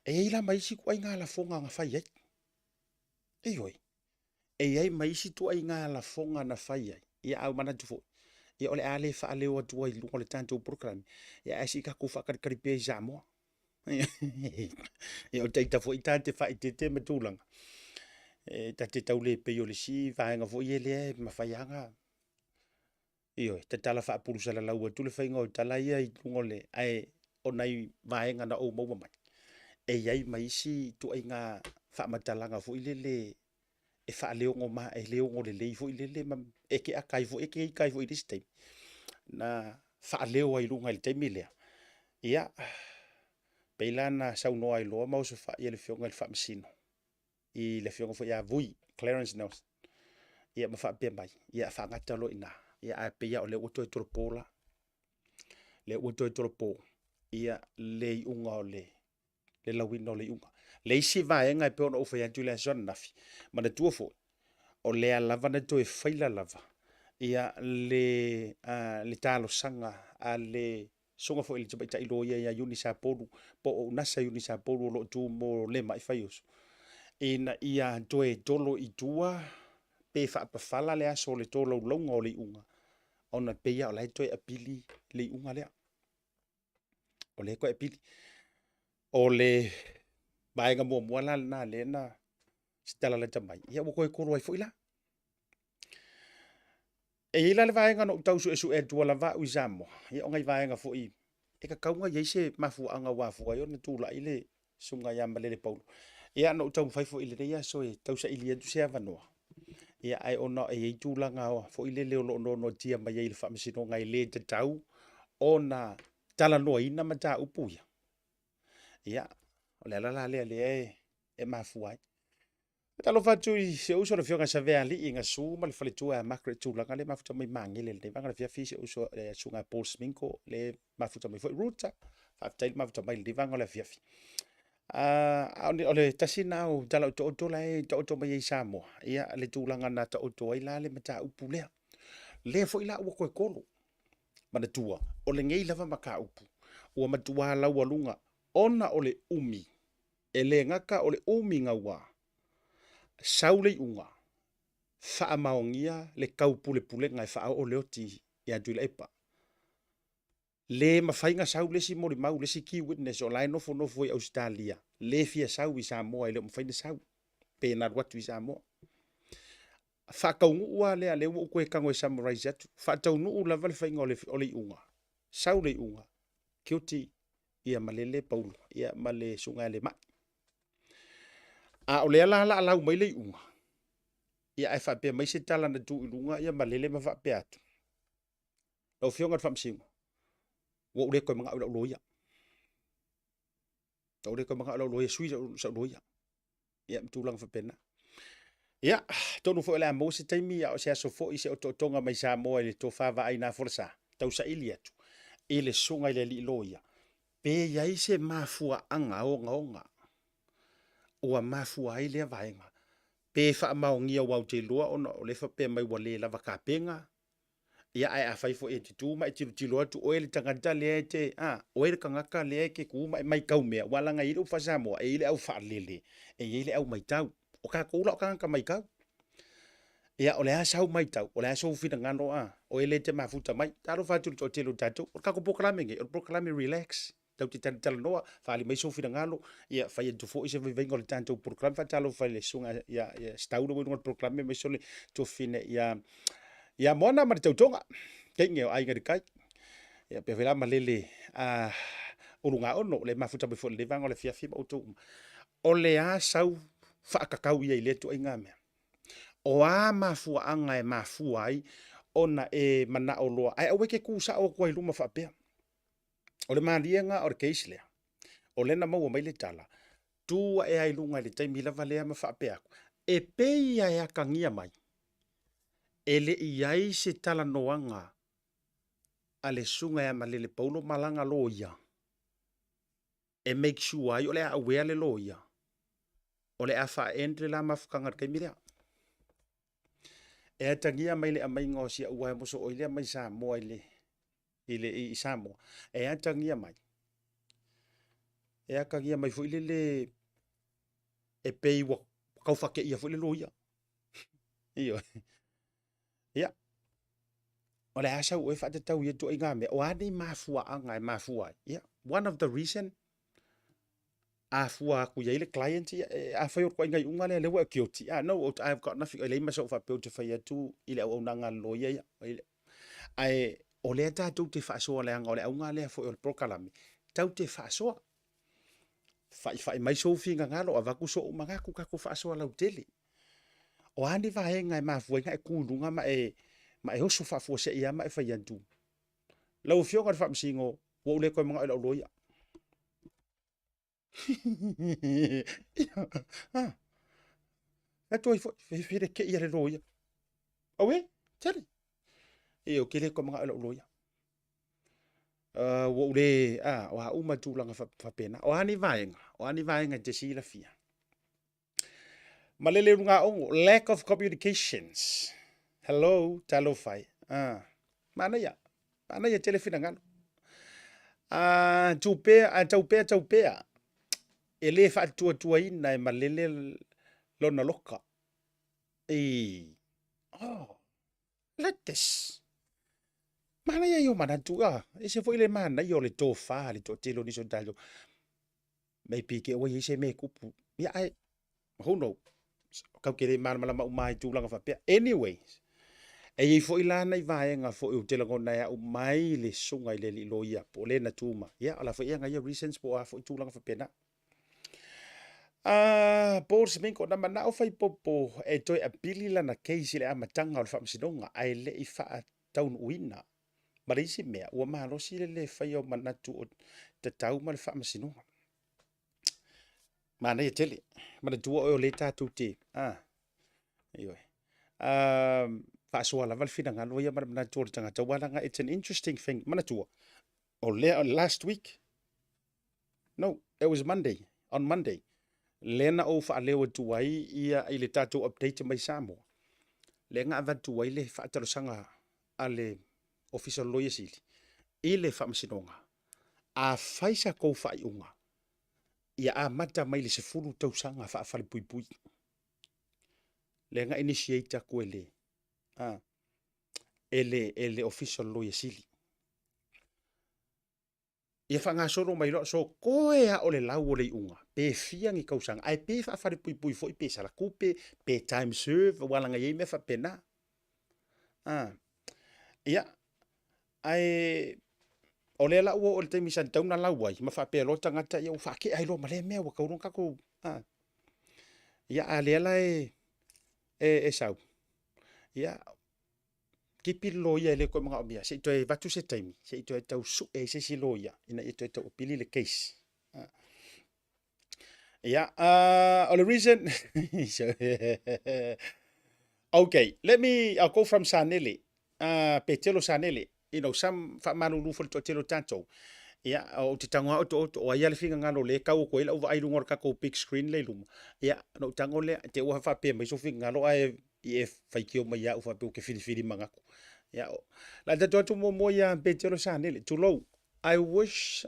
E i ai la ma isi ituaiga lafoga na fai ai. Ioe. E i ai ma isi ituaiga lafoga na fai ai, ia a ua manatu foi, ia o le a le faaleo atu ai i luga o le tatou polokalame, ia ae se i tatou faatalitali pea i Samoa. Ia o taita foi ta te faaeteete ma tulaga, e ta te tau le pei o le isi vaega foi lea e mafai lava ona, ioe, tatala faapulusalalau atu le faiga o tala ia i luga o le, ae o nai vaega na ou maua mai, e i ai ma isi ituaiga faamatalaga foi lele e faaleogo ma, e le ono lelei foi lele ma e te ata ai foi, e te ita ai foi i le isi taimi, na faaleo ai i luga i le taimi lea. Ia, pei la na saunoa ai loa ma osofai e le Afioga i le Faamasino i le Afioga foi ia Vui, Clarence Nelson, ia ma faapea mai, ia faagata loa i ina, ia ae pei lava o lea ua toe tolopo la. Lea ua toe tolopo, ia le iuga o le le lauina o le iuga. Le isi vaega e pei ona ou fai atu i le aso ananafi, manatua foi, o lea lava na toe faila lava ia le, le talosaga a le susuga foi i le tamaitai loia ia Iuni Sapolu, po o Unasa Iuni Sapolu o lo o tu mo Lemai Faioso, ina ia toe tolo i tua pe faapafala le aso o le tolaulauga o le iuga, ona e pei lava o la e toe apili le iuga lea. O lea e toe apili. O le vaega muamua la lena lea na se tala lata mai, ia ua toe tolo ai foi la. E i ai la le vaega na ou tau suesue atua lava au i Samoa, ia o nai vaega foi e tatau ona i ai se mafuaaga ua afua ai ona tulai le susuga ia Malele Paulo. Ia na ou taumafai foi i lenei aso e tausaili atu se avanoa, ia ae ona e i ai tulaga foi lele o lo o noanoatia mai ai i le Faamasinoga e le tatau ona talanoaina mataupu ia. Ia, o le ala la lea lea e mafua ai. Faatalofa atu i si ou uso le Afioga ia Savealii Gasu ma le faletua ia Margaret Tulaga le mafuta mai Magele i lenei vaega o le afiafi, si ou uso le Susuga ia Paul Sminko le mafuta mai foi Ruta, faafetai le mafuta mai i lenei vaega o le afiafi. O le tasi lena o tala otooto la e taoto mai ai i Samoa, ia le tulaga na taoto ai la le mataupu lea. Lea foi la ua toe tolo. Manatua, o lenei lava mataupu ua matua laualuga ona o le umi, e le gata o le umi gaua, sau le iuga, faamaonia le taupulepulega e faaoo le oti ia Tuilaepa. Le mafai ona sau le isi molimau, le isi key witness o la e nofonofo i Ausetalia, le fia sau i Samoa, e le o mafai ona sau pe na alu atu i Samoa. Faataunuu lava lea, lea ua ou toe tago e summarize atu, faataunuu lava le faiga o le iuga, sau le iuga, guilty. ia Malele Paulo ia ma le susuga ia Lemai. A o lea la la lau mai le iuga, ia ae faapea mai se tala na tuu i luga ia Malele ma faapea atu, Lau Afioga i le Faamasino, ua ou le toe manao i lau loia. Ua ou le toe manao i lau loia, sui sau loia. Ia ma tulaga faapena. Ia, atonu foi o le a maua se taimi a o se aso foi se otootoga mai Samoa i le tofa vaai na folasa, tausaili atu i le susuga i le alii loia, pe i ai se mafuaaga ogaoga ua mafua ai lea vaega, pe faamaonia aua ou te iloa ona o lea e faapea mai ua le lava tapena, Ia, ae afai foi e te tu ma e tilotilo atu, oe le tagata lea e te, a, oe le tagata lea e te tu ma e matau mea, aua leaga e i ai le upu faa-Samoa, e i ai le au faalele, e i ai le au matau. O tatou la o tagata matau. Ia, o le a sau matau, o le a sou finagalo, a, oe lea e te mafuta mai. Talofa atu i le toatele o tatou. O le tatou polokalame lenei, o le polokalame relax. Tatou te talatalanoa, faaali mai sou finagalo, ia fai atu foi se vaivaiga o le tatou polokalame. Faatalofa i le susuga ia Setaula ua i luga o le polokalame aemaise o le tuafafine ia ia Moana ma le Tautoga, teine o Aiga i le Tai. Ia pea foi la malele a Ulugaono, le mafuta mai foi i lenei vaega o le afiafi ma outou uma. O le a sau faatatau ia i lea ituaiga mea? O a mafuaaga e mafua ai ona e manao loa, ae aua e te tu sao atu ai i luma faapea. O le maliega o le case lea, o lea na maua mai le tala, tu ae ai luga i le taimi lava lea ma faapea atu, e pei lava e atagia mai, e le i i ai se talanoaga a le Susuga ia Malele Paulo ma lana loia e make sure ai o le a aware le loia o le a faa-end le la mafutaga i le taimi lea. E atagia mai le aumaiga o si au uaea mosooi lea mai Samoa i le i le i Samoa, e atagia mai, e atagia mai foi lele e pei ua tau faateia foi le loia. Ioe. Ia, o le a sau oe faatatau i ia ituaiga mea, o a nei mafuaaga e mafua ai? Ia, one of the reason, a fua atu i ai le client, ia, afai o le ituaiga iuga lea, lea ua e guilty, ah, no, I've got nothing, e leai ma sou faapea ou te fai atu i le auaunaga a le loia ia. Ae o lea tatou te faasoa leaga o le auga lea foi o le polokalame, tatou te faasoa. Faifai mai sou finagalo, avatu sou manatu, tatou faasoa lautele. O a ni vaega e mafua ai ona e tu i luga ma e, ma e oso faafuasei lava ma e fai atu, Lau Afioga i le Faamasino, ua ou le toe manao i lau loia. Ah, atu ai foi, feleke'i a le loia. Auē, tele. Ioe, ou te le toe manao i lau loia. Ua ou le, ah, o a uma tulaga faapena. O a ni vaega, o a ni vaega e te silafia. Malele Lugaogo, lack of communications. Hello, talofa e. Ah, manaia, manaia tele finagalo. Ah, tu pea, ah, tau pea, tau pea. E le faatuatuaina e malele lona loka. E, oh, let this. Manaia ia o manatu, ah, ese foi le manaia o le tofa, le toatele o nisi o tatou. Maybe ke ua i ai se mea e tupu. Ia ae, who know? Kau te le malamalama uma i tulaga faapea. Anyways, e i ai foi la nai vaega foi ou te lagona e au mai le susuga i le alii loia po o le na tu ma. Ia, o la foi e ana ia reasons po o a foi tulaga faapena. Paul Semenko, na manao Faipopo e toe apili lana case i le amataga o le faamasinoga ae le i faataunuuina. Ma le isi mea, ua malosi le le faia o manatu o tatau ma le faamasinoga. Manaia tele. Manatua oe o lea tatou te, a, ioe, a, faasoa lava le finagalo ia ma le manatu o le tagata, aua leaga it's an interesting thing. Manatua, o lea, last week, No, it was Monday, on Monday, lea na ou faaleo atu ai ia i le tatou update mai Samoa, lea na avatu ai le faatalosaga a le Ofisa o le Loia Sili i le Faamasinoga, afai sa tou faaiuga ia amata mai le 10 tausaga faafalepuipui, lea na initiate atu e le, a, e le, e le Ofisa o le Loia Sili. Ia faagasolo mai loa, so koe lava o le lau o le iuga, pe fia ni tausaga, ae pe faafalepuipui foi pe sala tupe, pe time serve, aua leaga e i ai mea faapena. A, ia, ae O lea la ua oo i le taimi sa tatau ona lau ai ma faapea loa tagata ia ua faatea ai loa ma lea mea ua tatau loa ona tatou a. Ia a lea la e e sau, ia tipi le loia e le toe manaomia se i toe avatu se taimi se i toe tau sue ai se isi loia ina ia toe tau apili le case. Ia, o le reason Okay, let me I'll go from Sanele. Petelo Sanele, you know, some faamalulu foi le toatele o tatou. Ia, ou te tago lava otooto, o ai lava le finagalo o lea e tau atu ai lau vaai i luga o le tatou big screen lea i luma. Ia, ona ou tago lea, te i ua faapea mai sou finagalo ae i e faitio mai ia au faapea ou te filifili manatu. Ia, o le a tatou atu muamua ia Petelo Sanele. Tulou, I wish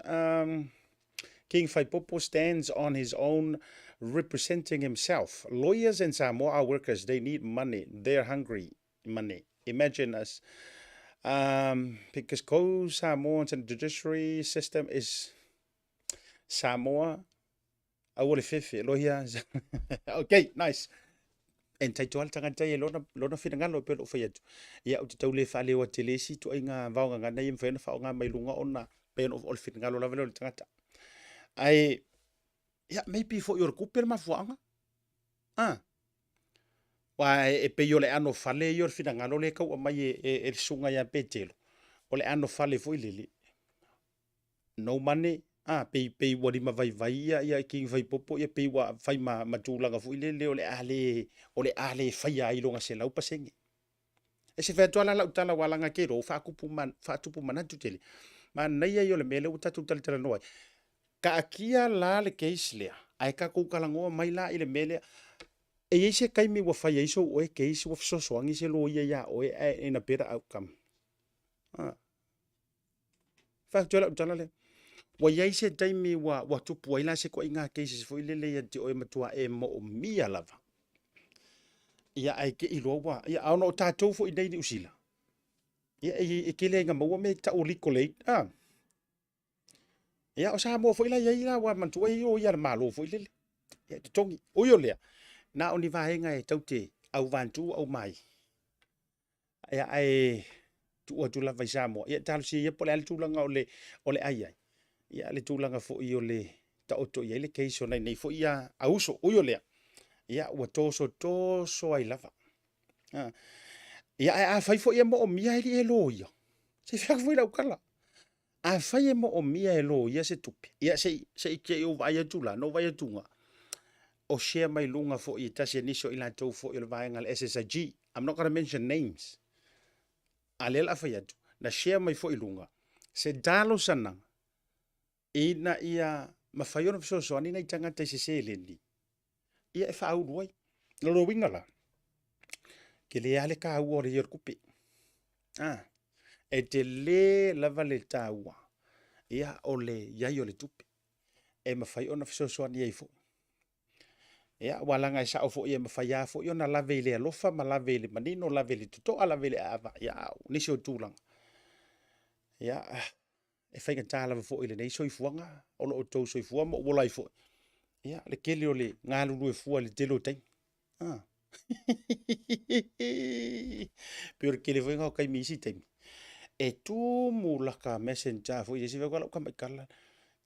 King Faipopo stands on his own representing himself. Lawyers in Samoa are workers, they need money, they're hungry money. Imagine us. Because ko Samoans and judiciary system is Samoa aua le fefe lohia. Okay, nice. Entitled le tagata ia i lona, lona finagalo e pei ona ou fai atu. Ia, ou te tau le faaleoa tele isi ituaiga vaogagana ia e mafai ona faaaoga mai luga ona pei ona o le finagalo lava lea o le tagata. Ae, ia, maybe foi o le tupe le mafuaaga. Ah. Aua e pei o le anofale ia o le finagalo lea e tau aumai e, e, e le susuga ia Petelo, o le anofale foi lele, no money, a, pei, pei ua limavaivai ia, ia King Faipopo, ia pei ua fai ma, ma tulaga foi lele o le a le, o le a le faia ai lona 100%. E se fai atu lava la lau tala aua leaga e te iloa ua faatupu, faatupu manatu tele. Manaia ia o le mea lea ua tatou talatalanoa ai. Taatia la le case lea, ae tatou talanoa mai la i le mea lea. E i ai se taimi ua fai ai sou oe case ua fesoasoani se loia ia oe ae in a better outcome. Ah. Fai atu ai lau tala lea. Ua i ai se taimi ua, ua tupu ai la se ituaiga cases foi lele ia te oe matua e moomia lava. Ia ae te i loa ua, ia a ona o tatou foi nei i Niu Sila. Ia e, e tele ai na maua mea e tau o legal aid. Ah. Ia, o Samoa foi la i ai la, ua manatua e i ai o ia le Malo foi lele. Ia, totogi. Ui o lea, na o ni vaega e tau te auvantu au mai. Ia, ae tuu atu lava i Samoa. Ia, talosia ia po o le a le tulaga o le, o le ai ai. Ia, le tulaga foi o le taoto i ai le case o nai nei foi ia auso. Ui o lea, ia, ua toso toso ai lava. Ia, ae afai foi e moomia e alii e loia, se i fai atu foi lau tala. Afai e moomia e loia se tupe, ia se i, se i te i ou vaai atu la, na ou vaai atu ga, o share mai luga foi e tasi e nisi o i latou foi o le vaega a le SSIG. I'm not gonna mention names. A lea o le a fai atu, na share mai foi i luga se talosaga ina ia mafai ona fesoasoani nai tagata i se seleni ia e faaulu ai. O lona uiga la, tele lava le taua o le ia o le tupe. Ah, e tele lava le taua ia o le i ai o le tupe e mafai ona fesoasoani ai foi. Ia, aua leaga e sao foi e mafai lava foi ona lave i le alofa ma lave i le manino, lave i le totoa, lave i le aava, ia, a o nisi o tulaga. Ia, e faigata lava foi i lenei soifuaga o lo outou soifua ma ou ola ai foi. Ia, le tele o le galulue fua i le tele o taimi. Ah. Pei o le tele foi lena o taimi i isi taimi. E tumu laka messenger foi le isi lau tamaitala.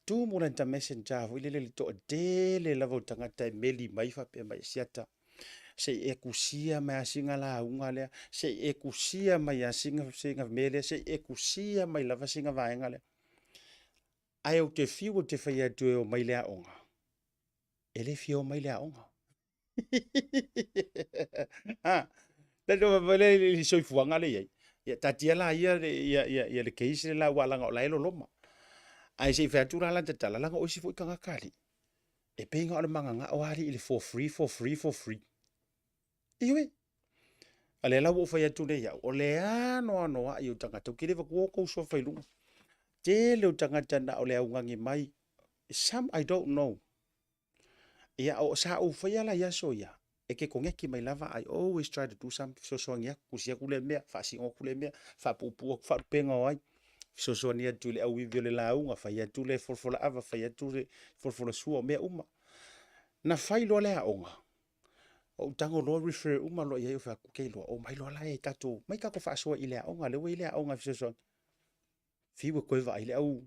Tumu lanta messenger foi lele le toatele lava o tagata e meli mai faapea mai siata. Se i e kusia mai a singa lauga lea, se i e kusia mai a singa, singa mea lea, se i e kusia mai lava singa vaega lea. Ae ou te fiu ou te fai atu e omai i le aoga, e le fia omai i le aoga. Ha, le le le soifuaga lea e i ai. Ia taatia la ia ia ia ia le case le la aua leaga o la e loloma. Ae se i fai atu la lana tatala, leaga o isi foi tagata alii, e pei na o le magagao lava alii i le for free, for free, for free. Ioe. A lea la ua ou fai atu nei au, o le anoanoai o tagata, ou te le avatua outou suafa i luga. Tele o tagata na o le augani mai, some I don't know. Ia, o, sa ou faia la i aso ia, e te koneki mai lava, I always try to do some, fesoasoani atu, tusi atu lea mea, faasino atu lea mea, faapuupuu atu faalupega o ai, fesoasoani atu i le auivi o le lauga, fai atu le folafola ava, fai atu le folafola sua, o mea uma. Na fai loa le aoga, ou tago loa refer uma loa i ai, ou fai atu, ke iloa, omai loa la e tatou, mai tatou faasoa i le aoga, lea ua i ai le aoga e fesoasoani. Fiu e koe vaai le au.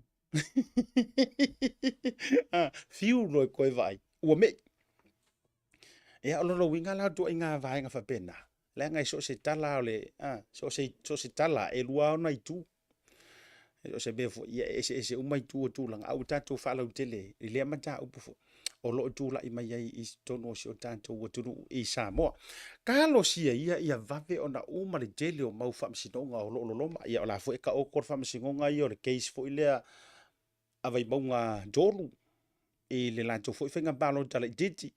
Ah, fiu loa e koe vaai, ua me'i. Ia, o lona uiga la o ituaiga vaega faapena, leaga e so o se tala o le, a, so o se, so o se tala e lua ona itu. E so o se mea foi, ia e eseese uma itu o tulaga, a ua tatou faalautele i lea mataupu foi o lo o tulai mai ai i totonu o si o tatou atunuu i Samoa. Talosia ia ia vave ona uma le tele o mau faamasinoga o lo o loloma. Ia o la foi e taoto le faamasinoga ia o le case foi lea a Vaimauga 3 i le latou foi faiga palota laitiiti.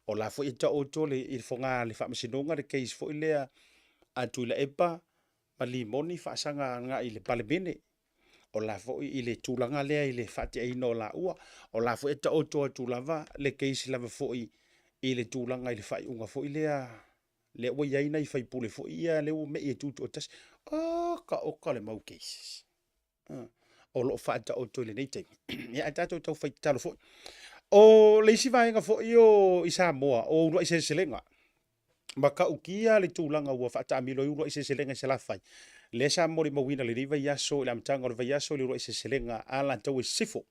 O la foi e taoto le, i le foga le faamasinoga le case foi lea a Tuilaepa ma Limoni faasaga agai i le Palemene. O la foi i le tulaga lea i le faateaina o laua. O la foi e taoto atu lava le case lava foi i le tulaga i le faaiuga foi lea lea ua i ai nai faipule foi ia lea ua mei e tutoatasi. Oka oka le mau cases o lo o faataoto i lenei taimi. Ia ae tatou tau fai tatalo foi. O le isi vaega foi o i Samoa, o uluai seleselega. Matautia le tulaga ua faataamilo ai uluai seleselega i Salafai, lea sa molimauina i lenei vaiaso i le amataga o le vaiaso i le uluai seleselega a Alataua i Sisifo,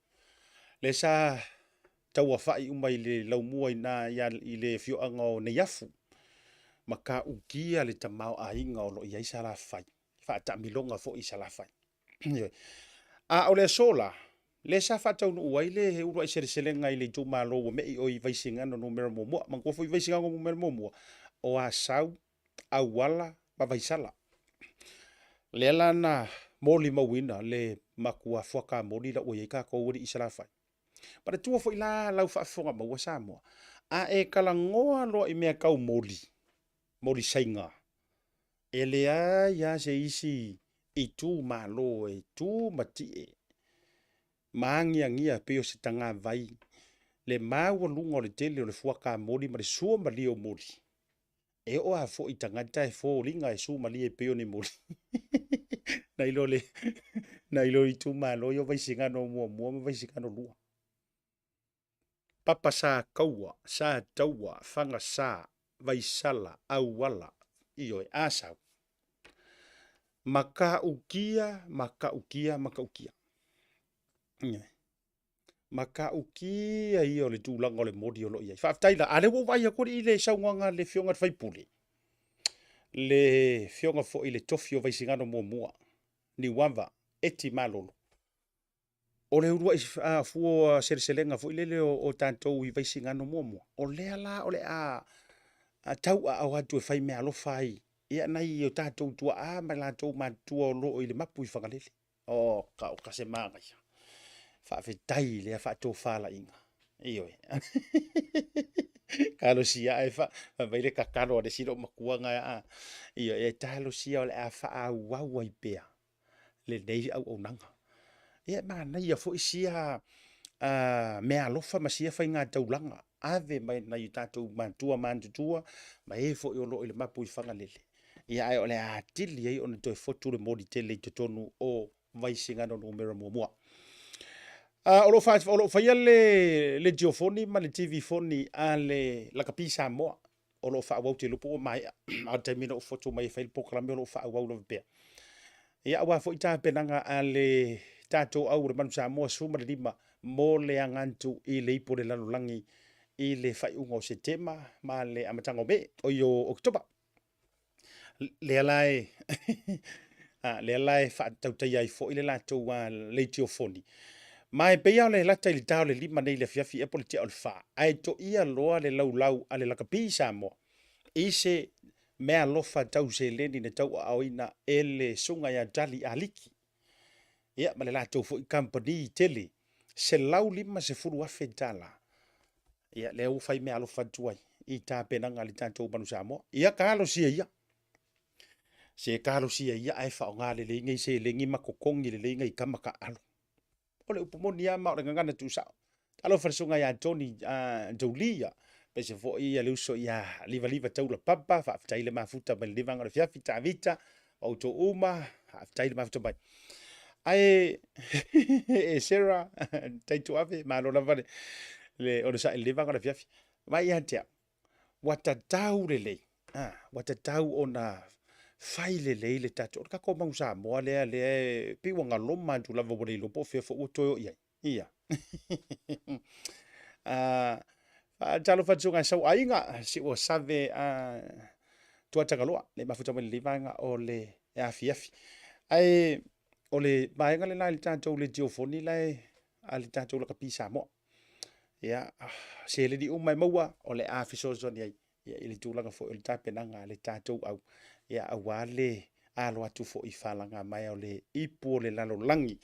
lea sa tauafa'i uma i le laumua i ina i le afioaga o Neiafu. Matautia le tamaoaiga o lo o i ai Salafai, faataamiloga foi i Salafai. Ioe. A o le aso la, lea sa faataunuu ai le uluai seleselega i le itumalo ua me'i o i Vaisigano numera muamua. Manatua foi Vaisigano numera muamua, o Asau, Auala ma Vaisala. Lea la na molimauina le matua fuakamoli la ua i ai tatou alii i Salafai. Manatua foi la lau faafofoga maua Samoa, a e talanoa loa i mea tau moli, moli saiga, E leai lava se isi itumalo e tu ma tie ma agiagia pei o se tagavai le maualuga o le tele o le fuakamoli ma le suamalie o moli. E oo lava foi i tagata e foliga e suamalie e pei o ni moli nai lo le nai lo itumalo ia o Vaisigano 1 ma Vaisigano 2. Papa sa kaua, sa taua, fagasa, Vaisala, Auala, ioe, Asau. Matautia, matautia, matautia. Ioe. Matautia ia o le tulaga o le moli o lo o i ai. Faafetai la, a lea ua ou vaai atu alii i le saunoaga a le Afioga i le sui usufono, le Afioga foi i le Tofi o Vaisigano muamua, Niuava, Eti Malolo, O le uluai fua seleselega foi lele o tatou i Vaisigano muamua, o lea la o le a tauaao atu e fai meaalofa ai ia nai o tatou tuaa ma latou matutua o lo o i le mapu i Fagalele. Oka oka se manaia. Faafetai i lea faatofalaiga. Ioe. Talosia ae fa mai le tatalo a le isi loomatua na a. Ioe, e talosia o le a faaauau ai pea lenei auaunaga. Ia e manaia foi sia meaalofa ma sia faiga taulaga ave mai nai o tatou matua matutua ma e foi o lo o i le mapu i Fagalele. Ia ae o le a atili ai ona toe fotu le moli tele i totonu o Vaisigano numera muamua. O lo o, o lo o faia le letiofoni ma le TV foni a le Lakapi Samoa o lo o faaauau te iloa po ua maea a o le taimi na ou foto mai e fai le polokalame o lo o faaauau lava pea. Ia aua foi tapenaga a le tatou au o le Manu Samoa 15 mo le aga atu i le ipu o le lalolagi i le faaiuga o Setema ma le amataga o Me, oi o Oketopa. Lea la e lea la e faatautaia ai foi le latou leitiofoni. Ma e pei lava o le lata i le ta o le 5 nei i le afiafi ea po o le tea o le 4, ae toia loa le laulau a le lakapi i Samoa i se meaalofa tau seleni na tauaaoina e le Susuga ia Tali Aliki ia ma le latou foi kamupani tele, $150,000. Ia, lea ua fai meaalofa atu ai i tapenaga a le tatou Manu Samoa. Ia talosia ia. Se talosia ia ae faaaoga lelei nei seleni ma totogi lelei nai tama taaalo. O le upu moni lava ma o le gagana tuusao. Talofa i le susuga ia Tony Jolie, aemaise foi ia le uso ia Livaliva Taula Papa, faafetai le mafuta mai lenei vaega o le afiafi, Tavita, ma outou uma, faafetai le mafuta mai. Ae e Sarah, Taituave, malo lava le, le onosai i lenei vaega o le afiafi. Mai ia te au, ua tatau lelei, ua tatau ona Fai lelei le tatou, o le tatou Manu Samoa lea lea e pei ua galoma atu lava ua le iloa po o fea foi ua toe oo i ai. Ia. Faatalofa atu i sau aiga, si ua save a Tuatagaloa, le mafuta mai lenei vaega o le afiafi. Ae o le vaega lena i le tatou letiofoni la e a le tatou lakapi Samoa. Ia, seleni uma e maua o le a fesoasoani ai ia, i le tulaga foi o le tapenaga a le tatou au, ia, aua le alo atu foi i falagamaea o le ipu o le lalolagi.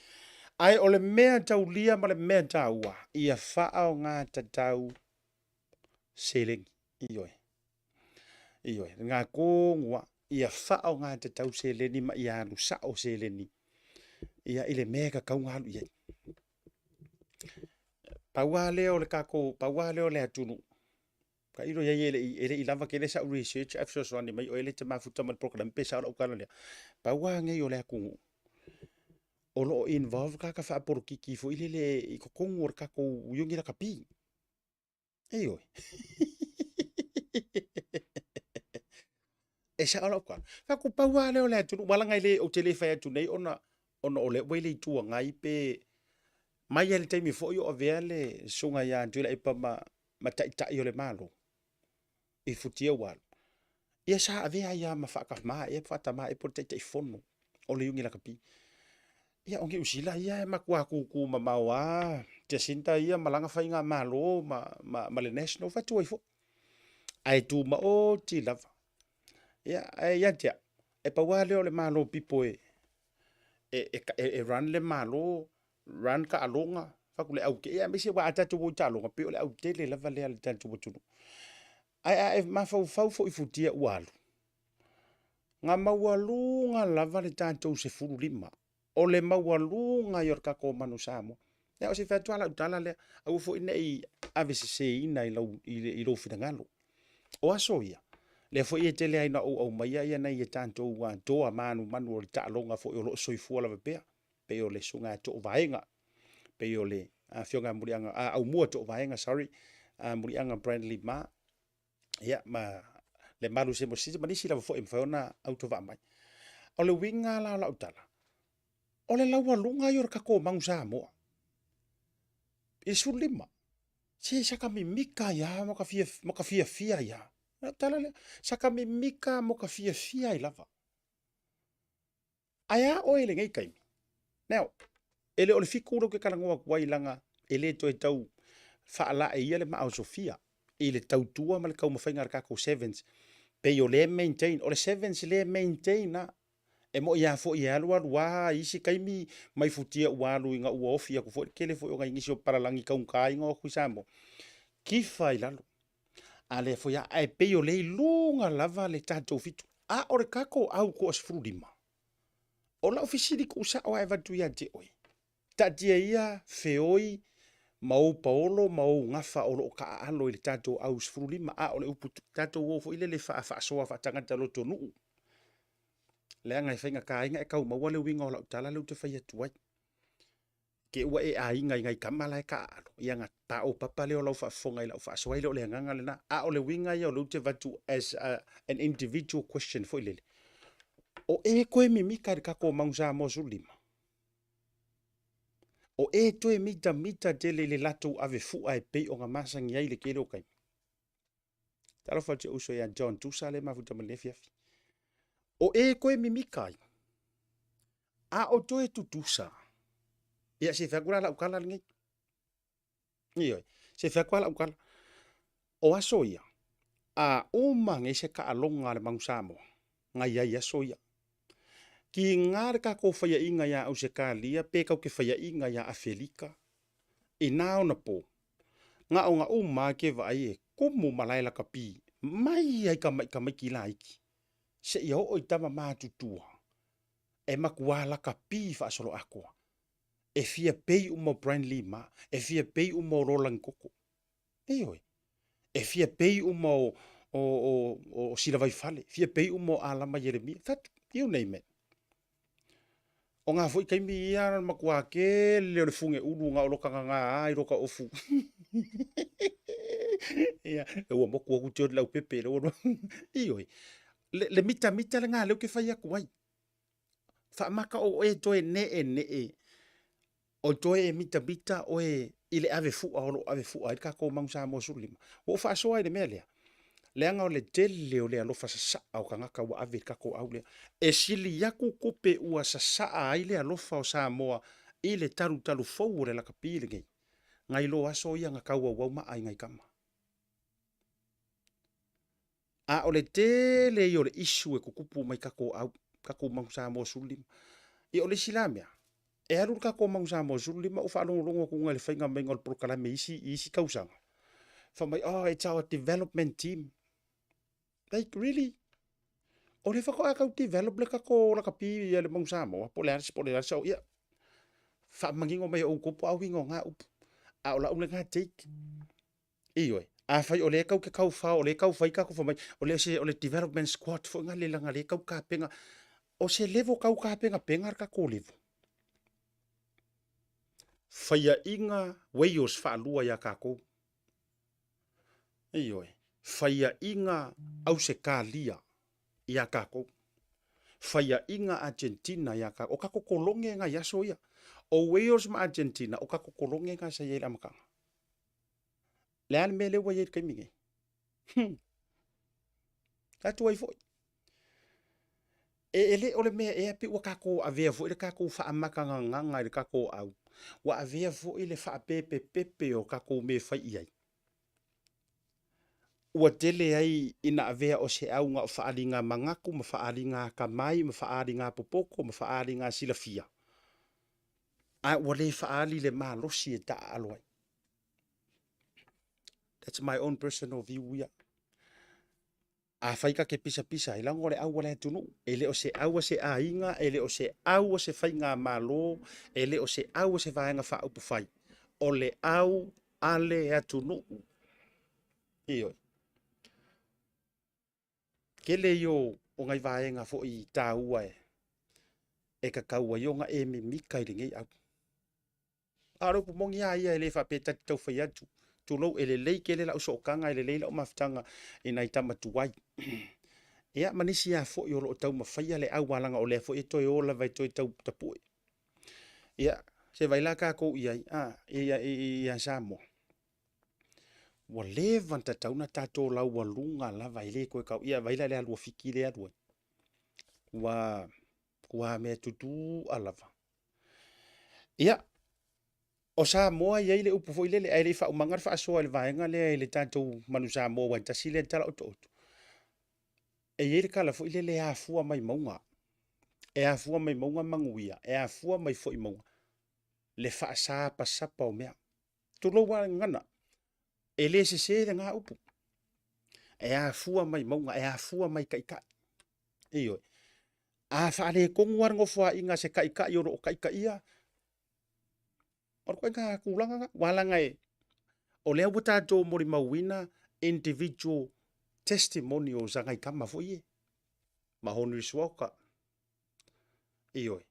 Ae o le mea taulia ma le mea taua, ia faaaoga tatau seleni. Ioe. Ioe. Ngā kōngua, ia faaaoga tatau seleni ma ia alu sao seleni. Ia, i le mea e tatau ona alu i ai. Pau lava lea o le tatou, pau lava lea o le atunuu Tailo i ai e le i, e le i lava tele sau research ae fesoasoani mai oe lea e te mafuta ma le program pe sao lau tala lea. Pau lava nei o le atunuu o lo o involve tagata faapolokiki foi lele i totonu o le tatou Iuni Lakapi. Ioe. E sao lau tala. Fai atu pau lava lea o le atunuu, aua leaga e le, ou te le fai atu nei ona, ona o lea ua i le Itu Agai pe mai lava i le taimi foi o avea le susuga ia Tuilaepa ma, ma taitai o le Malo i futia ua alu, ia sa avea ai lava ma faatama ea faatama ea po o le Taitaifono o le Iuni Lakapi. Ia o Niu Sila ia e matua tutu mamao lava Jacinta ia ma lana faigamalo ma, ma, ma le National fai atu ai foi. Ae tumaoti lava. Ia, ae ia te au, e pau lava lea o le Malo pipo e, e, e, e run le Malo, run taaloga, fai atu le au, ia aemaise aua a tatou o i taaloga, pei o le autele lava lea a le tatou atunuu. Ae a e mafaufau foi i futia ua alu, na maualuga lava le tatou 15 o le maualuga ia o le tatou Manu Samoa. Ia, o se fai atu lava lau tala lea, aua foi ne i aveseseina i, lau, i, i lou finagalo. O aso ia, lea foi e tele ai na ou aumaia ia nai e tatou toa manumanu o le taaloga foi o lo o soifua lava pea, pei o le susuga ia Toovaega, pei o le afioga ia Muliaga, a, Aumua Toovaega, sorry, a Muliaga Brandley Ma, ia, ma Lemalu Semosisi, ma nisi lava foi e mafai ona autovaa mai. O le uiga la o lau tala, o le laualuga ia o le tatou Manu Samoa, i le 15, se saka mimika ai lava ma ka fia, ma ka fiafia ai lava. O lau tala lea, saka mimika mo ka fiafia ai lava. Ae a oe i lenei taimi? Now, e le o le fiku lea ou te talanoa atu ai leaga e le toe tau faalaeia le maa o Sofia i le tautua ma le taumafaiga a le tatou Sevens. Pei o lea e maintain, o le Sevens lea e maintain lava. E moi lava foi e alu alu lava i isi taimi mai futia ua alu ina ua ofi atu foi le tele foi o nai nisi o palalagi taugata ina o atu i Samoa, kifa i lalo. A lea foi lava, ae pei o lea i luga lava le tatou fitu. A o le tatou au toa 15, o lau fesili tuusao lava e avatu ia te oe, taatia ia feoi ma ou paolo ma ou gafa o lo o taaalo i le tatou au 15, a o le upu tatou o foi lele faafaasoa faatagata lotonuu, leaga e faigata ai ona e tau maua le uiga o lau tala lea ou te fai atu ai. Te ua e aiga i nai tama la e taaalo, ia ona paopapa lea o lau faafofoga i lau faasoa, e le o le agaga lena. A o le uiga ia o lea ou te avatu as a, an individual question foi lele. O e toe mimita i le tatou Manu Samoa 15? O e toe mitamita tele i le latou ave fua e pei ona masani ai le tele o taimi? Talofa atu i uso ia John Tusa lea e mafuta mai lenei afiafi. O e toe mimita ai, a o toe tutusa, ia se fai atu la lau tala lenei. Ioe, se fai atu la lau tala. O aso ia, a uma nei se taaloga a le Manu Samoa, na i ai aso ia. Kiga le tatou faiaina ia Ausetalia pe tatou te faiaina ia Afelika, i na ona po, na ona uma lava ke vaai e kumu malae lakapi mai ai ka tamaiti laiti seia oo i tama matutua e matua lakapi faasoloatoa. E fia pei uma o Brian Lee ma, e fia pei uma o Roland Koko. Ioe. E fia pei uma o, o, o, o Silavaifale, fia pei uma o Alama Ieremia. That, you name it. O ngā foi taimi ia na matua tele o le funge ulu nga o loka ngā ai loka ofu. Ia, e ua moku aku te lau pepe le ua. Ioe. Le, le mitamita lena lea ou te fai atu ai. Faamata o oe toe ne'ene'e, o toe e mitamita oe i le ave fua o lo o ave fua ai le tatou Manu Samoa 15. Ua ou faasoa i le mea lea, leaga o le tele o le alofa sasaa o tagata ua ave i le tatou au lea. E sili atu tupe ua sasaa ai le alofa o Samoa i le talutalu fou o le lakapi lenei, nai lo aso ia na tauauau maa i nai tama. A o le tele ia o le issue e tutupu mai tatou au, tatou Manu Samoa 15. Ia o le isi la mea, e alu le tatou Manu Samoa 15 ou faalogologo atu i le faiga maiga o le polokalame i isi, i isi tausaga. Fai mai, oh, it's our development team. Like, really? O lea faatoa tau develop le tatou lakapi ia le Manu Samoa, po o le a, po o le a, so, ia, faamanino mai e outou po o a uiga o na upu. A o lau lena take. Ioe. Afai o lea e tau te tau fao, o lea e tau fai tatou fai mai, o le, o le development squad foi na le lana lea e tau tapena. O se level tau tapenapena le tatou level. Faiaina Wales faalua ia tatou. Ioe. Faiaina Ausetalia ia tatou. Faiaina Argentina ia tatou. O tatou kolone na i aso ia. O Wales ma Argentina, o tatou kolone na sa i ai i le amataga. Le a le mea lea ua i ai i le taimi nei? Atu ai foi. E, e le o le mea ea pe ua tatou avea foi le tatou faamatagagaga i le tatou au. Ua avea foi le faapepepepe o tatou mea e fai i ai. Ua tele ai ina avea o se au na o faaaliga manatu ma faaaliga atamai ma faaaliga popoto ma faaaliga silafia. A ua le faaali le malosi e taaalo ai. That's my own personal view ia. Afai ta te pisapisa ai, leaga o le au a le atunuu, e le o se au a se aiga, e le o se au a se faigamalo, e le o se au a se vaega faaupufai, o le au a le atunuu. Ioe. Tele ia o nai vaega foi taua e tatau ai ona e mimita i lenei au. A o le upu moni lava ia, e le faapea ta te tau fai atu, tulou, e lelei tele lau sootaga, e lelei lau mafutaga i nai tama tuai. Ia, ma nisi lava foi o lo o taumafaia le au leaga o lea foi e toe o lava e toe tau tapue. Ia, se vaai la tatou i ai, a, ia Samoa. Ua leva ona tatau ona tatou laualuga lava e le toe tau, ia vaai la i le alu a Fiti lea e alu ai. Ua, ua mea tutu'a lava. Ia, o Samoa e i ai le upu foi lele, ae le i faaumaga le faasoa i le vaega lea i le tatou Manu Samoa aua e tasi lea tala otooto. E i ai le tala foi lele e afua mai mauga. E afua mai mauga manuia, e afua mai foi mauga le faasapasapa o mea. Tulou lava le gagana, e le sese lena upu. E afua mai mauga, e afua mai taitai. Ioe. A faaletonu lava le nofoaiga a se taitai o lo o taitaia, o le ituaiga tulaga lena. Aua leaga e, o lea ua tatou molimauina individual testimonials a nai tama foi ia, ma Henry Suaoka. Ioe.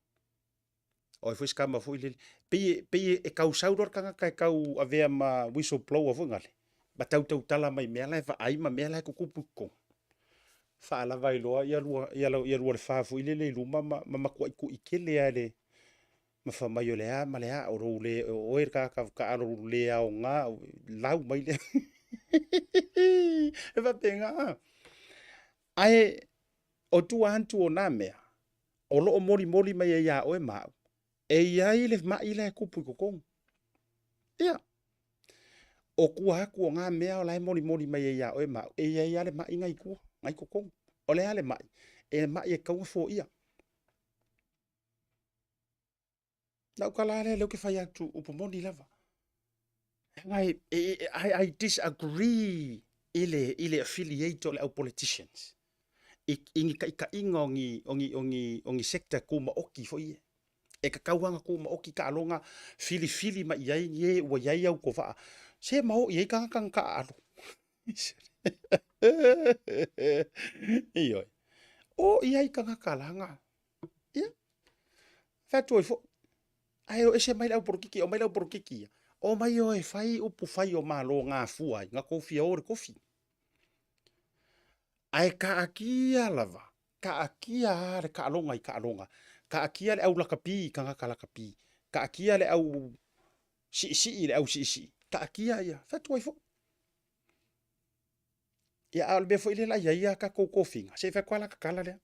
O ai foi se tama foi lele, pei e, pei e tau sau loa le tagata e tau avea ma whistle blower foi nale, ma tau tautala mai mea la e vaai ma mea la e tutupu i totonu. Faalava ai loa ia lua, ia, ia lua le fa foi lele i luma ma, ma matuai tui tele lava le, ma fai mai o le a ma le a, o lou le, o oe le tagata taaalo le aoga, lau mai lea. E faapena. Ae o tua atu o na mea, o lo o molimoli mai ai ia oe ma au, e i ai le maʻi la e tupu i totonu. Ia, o tua atu o na mea o la e molimoli mai ai ia oe ma au, e i ai lava le maʻi na i tua, na i totonu. O le a le maʻi? E maʻi e tatau ona foia. Lau tala lea, lea ou te fai atu upu moni lava. I, I, I disagree i le, i le affiliate o le au politicians. I, i ni taitaiga o ni, o ni, o ni, o ni sector tumaoti foi ia. E tatau lava ona tumaoti taaloga filifili mai i ai ni e ua i ai autovaa. Se ma o i ai tagata na taaalo. Ioe. O i ai tagata laga. Ia. Fai atu ai foi. Ae o ese mai le au polokiki, o mai le au polokiki ia. O mai o e fai upu fai o Malo gafua ai, na tou fia o i le tofi. Ae kaakia lava, kaakia lava le kaaloga i kaaloga, kaakia le au lakapi i tagata lakapi, kaakia le au siisii i le au siisii, kaakia ia, fai atu ai foi. Ia a o le mea foi lea la i ai a tatou tofiga, se i fai atu lava la ta tala lea.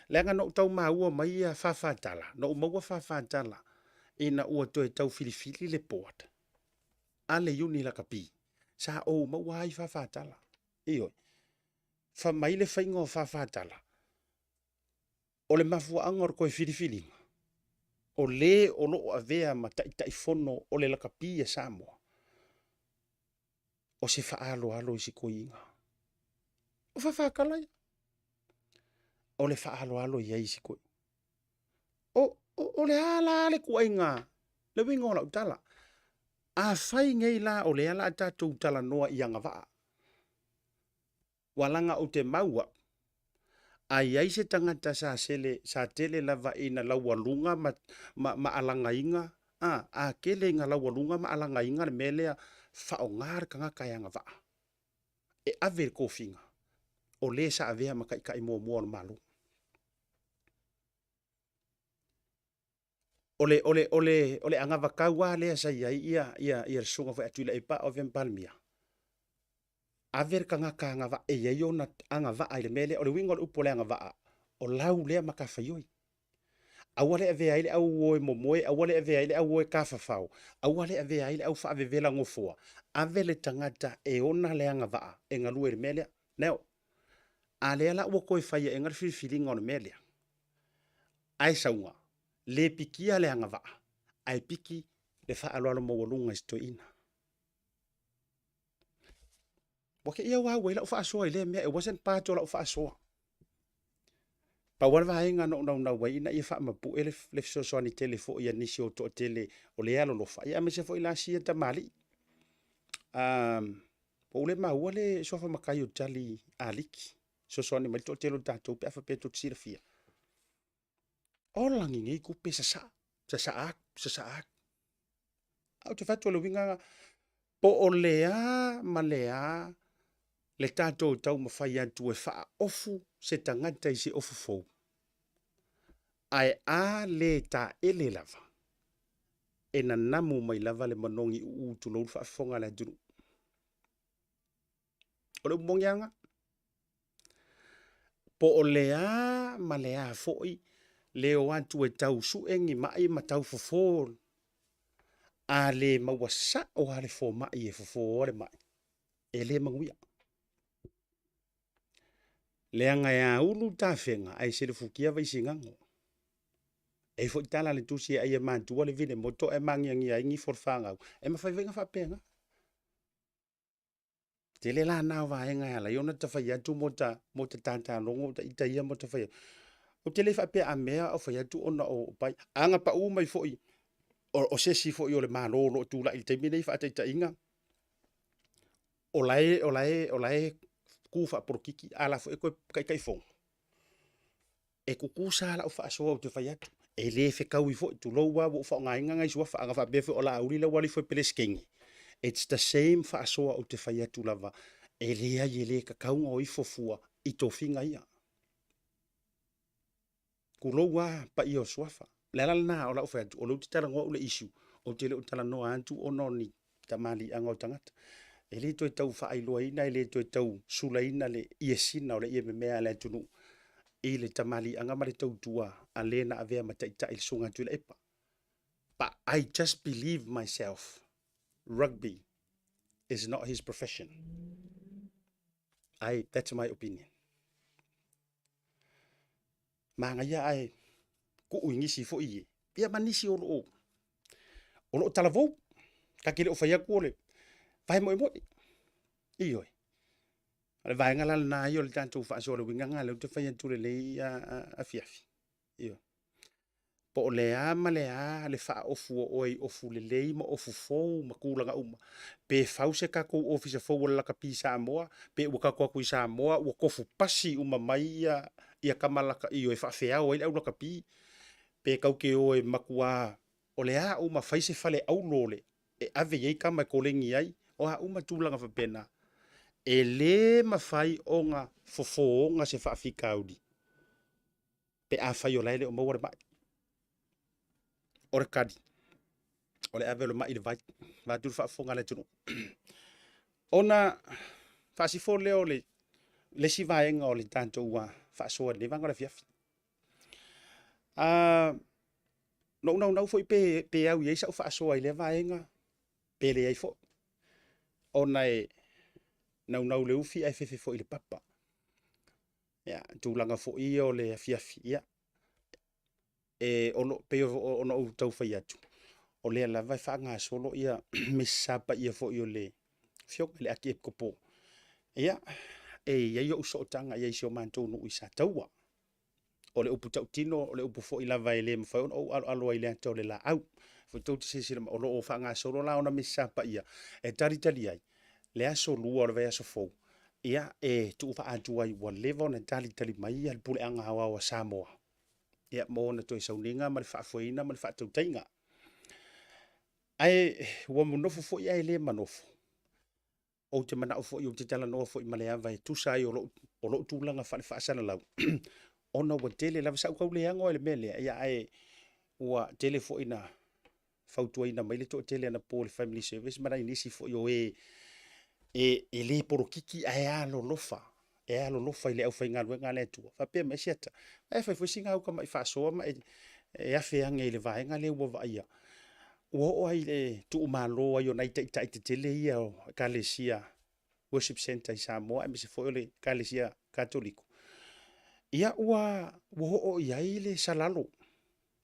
Leaga na ou tau maua mai ia fafā tala, na ou maua fafā tala ina ua toe tau filifili le board a le Iuni Lakapi, sa ou maua ai fafā tala. Ioe. Fai mai le faiga o fafā tala, o le mafuaaga o le toe filifiliga, o le o lo o avea ma Taitaifono o le Lakapi a Samoa, o se faaaloalo i si toeaina. O fafā tala ia. O le faaaloalo i ai i si toeaina. O, o, o le a la le tuuaiga, le uiga o lau tala, afai nei la o lea la a tatou talanoa i agavaa, ua laga ou te mau au, a i ai se tagata sa sele, sa tele lava ina laualuga ma, ma, ma alagaina, a, a tele ina laualuga ma alagaina le mea lea, faaaoga le tagata e agavaa e ave le tofiga o le sa avea ma taitai muamua o le Malo. O le, o le, o le, o le anavatau lava lea sa i ai ia, ia, ia le susuga foi a Tuilaepa a o avea ma Palemia, ave le tagata agavaa e i ai ona agavaa i le mea lea. O le uiga o le upu o le agavaa, o lau lea matafaioi. Aua le avea ai le au o e momoe, aua le avea ai le au o e tafafao, aua le avea ai le au faavevela nofoa. Ave le tagata e ona le agavaa e galue i le mea lea. Now, a lea la ua toe fai aega le filifiliga o le mea lea, ae sauga, le pikia le agavaa, ae piki le faaaloalo maualuga i si toeaina. Ua te i au au ai lau faasoa i lea mea, it wasn't part o lau faasoa. Pau lava le vaega na ou naunau ai ina ia faamapue le, le fesoasoani tele foi a nisi o toatele o lea e alolofa, ia aemaise foi la sia tamalii. Um, ua ou le maua le suafa matai o Charlie Aliki, fesoasoani mai le toatele o tatou pe a faapea tou te silafia. Ola ni nei tupe sasaa, sasaa atu, sasaa atu. Ae ou te fai atu o le uiga lena, po o le a ma le a le tatou taumafai atu e faaofu se tagata i se ofu fou, ae a le taele lava, e nanamu mai lava le manogi uu tulou le faafofoga a le atunuu. O le upu moni lava lena. Po o le a ma le a foi le o atu e tau sue ni mai ma tau fofo, a le maua sao lava le fomai e fofoa le mai, e le manuia. Leaga e aulu tafega ae selefutia Vaisigano. E i ai foi tala a le tusi e ai e matua le vile moto ae magiagia ai nifo o le fanau, e mafai foi ona faapena. Tele la na o vaega e ala ai ona ta fai atu mo ta, mo ta tatalogo ta ita ia mo ta fai atu. Ou te le faapea a mea o fai atu ona o pai. A na pau mai foi o, o se isi foi o le Malo o lo o tulai i le taimi lenei faataitaiga, o la e, o la e, o la e ku faapolokiki, a la foi e toe taitaifono. E tutusa lava lau faasoa ou te fai atu, e le fetaui foi, tulou lava ua ou faaaogaina nai suafa, ana faapea foi o Laauli Laualii foi Peresetene, it's the same faasoa ou te fai atu lava, e leai e le tatau ona o ifo fua i tofiga ia. Tulou lava paia o suafa. O le ala lena o lau fai atu, o lea ou te talanoa au i le issue, ou te le o talanoa atu ona o ni tamaliiaga o tagata. E le toe tau faailoaina, e le toe tau sulaina le iesina o le iememea a le atunuu i le tamaliiaga ma le tautua a le na avea ma taitai le Susuga Tuilaepa. But I just believe myself, rugby is not his profession. I, that's my opinion. Manaia ae kuu i nisi foi e, ia ma nisi o loo, o loo talavou. Ta te le o fai atu o le vae moemoe. Ioe. O le vaega la lena ia o le tatou faasoa o le uiga lena lea ou te fai atu lelei afiafi. Ioe. Po o le a ma le a le faaofu o oe i ofu lelei ma ofu fou ma tulaga uma, pe fau se tatou ofisa fou o le lakapi Samoa, pe ua tatou atu i Samoa ua tofu pasi uma mai ia, ia tama laka, ioe, faafeao ai le au lakapi, pe tatou te o e matuā o le a uma fai se fale auro le e ave i ai tama e koleni ai, o a uma tulaga faapena. E lē mafai ona fofooga se faafitauli pe afai o la e le o maua le mai. O le tali, o le ave o le mai i le vai, vaeatu le faafofoga a le atunuu. Ona faasifo lea o le isi vaega o le tatou faasoa i lenei vaega o le afiafi. Na ou naunau foi pe au i ai sau faasoa i lea vaega pe leai foi, ona e naunau i le ufi ae fefe foi i le papa. Ia, tulaga foi ia o le afiafi, ia, e pei ona ou tau fai atu, o lea lava e faagasolo ia Misasa Paia foi o le Afioga i le Akiepikopo. Ia, e i ai ou sootaga i ai i si o matou nuu i Sataua. O le upu tautino, o le upu foi lava e le mafai ona ou aloalo ai i le ata o le laau. Foi tou te silasila mai, o lo o faagasolo la ona Misasa Paia e talitali ai le aso Lua o le vaiaso fou, ia, e tuuvaa atu ai ua leva ona talitali mai le Puleaga Aoao a Samoa, ia, mo ona toe sauniga ma le faafoeina ma le faatautaiga. Ae ua nonofo foi ae le manofo, ou te manao foi ou te talanoa foi ma le ava e tusa ai o lou tulaga faale-faasalalau, ona ua tele lava, sa ou tau le ano lava i le mea lea, ia ae ua tele foi ina fautuaina mai le toatele anapo i le Family Service ma nai nisi foi o e e le polokiki ae alolofa, e alolofa i le aufaigaluega a le Atua. Faapea mai, Siata, ae fai foi sina au tamai faasoa ma e afe ane i le vaega lea ua vaaia, ua oo lava i le tuumalo ai o nai taitai tetele ia o Ekalesia Worship Centre i Samoa aemaise foi o le Ekalesia Katoliko, ia ua oo i ai le salalo.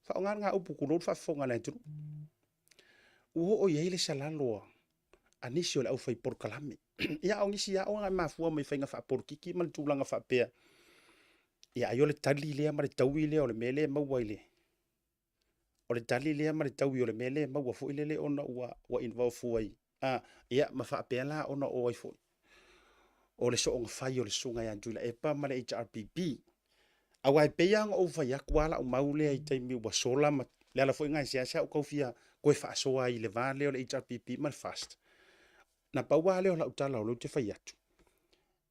Faaaoga lena upu tulou le faafofoga a le atunuu. Ua oo i ai le salalo a nisi o le aufai polokalame. Ia a o nisi lava ona e mafua mai faiga faapolokiki ma le tulaga faapea, ia ai o le tali lea ma le taui lea o le mea lea e maua i le o le tali lea ma le taui o le mea lea e maua foi lele ona ua involve fua i, a, ia ma faapea la ona o ai foi, o le soona fai o le Susuga ia Tuilaepa ma le HRPP. Aua e pei lava ona ou fai atu lava lau mau lea i taimi ua sola ma le ala foi lena e seasea ou tau fia toe faasoa ai i le va lea o le HRPP ma le FAST. Na pau lava lea o lau tala o lea ou te fai atu,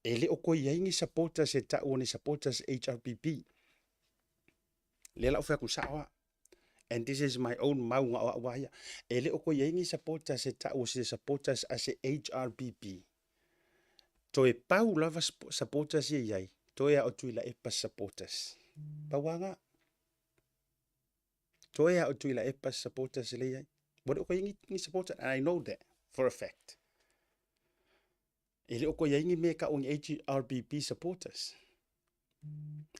e le o toe i ai ni supporters e tau o ni supporters HRPP. Lea la ou fai atu sao lava. And this is my own mau na o au lava ia. E le o toe i ai ni supporters e tau o se supporters a se HRPP. Toe pau lava supporters ia i ai, toe a o Tuilaepa supporters. Pau lava na. Toe a o Tuilaepa supporters lea i ai. Ua le o toe i ai ni supporters, and I know that for a fact. E le o toe i ai ni mea e tau o ni HRPP supporters.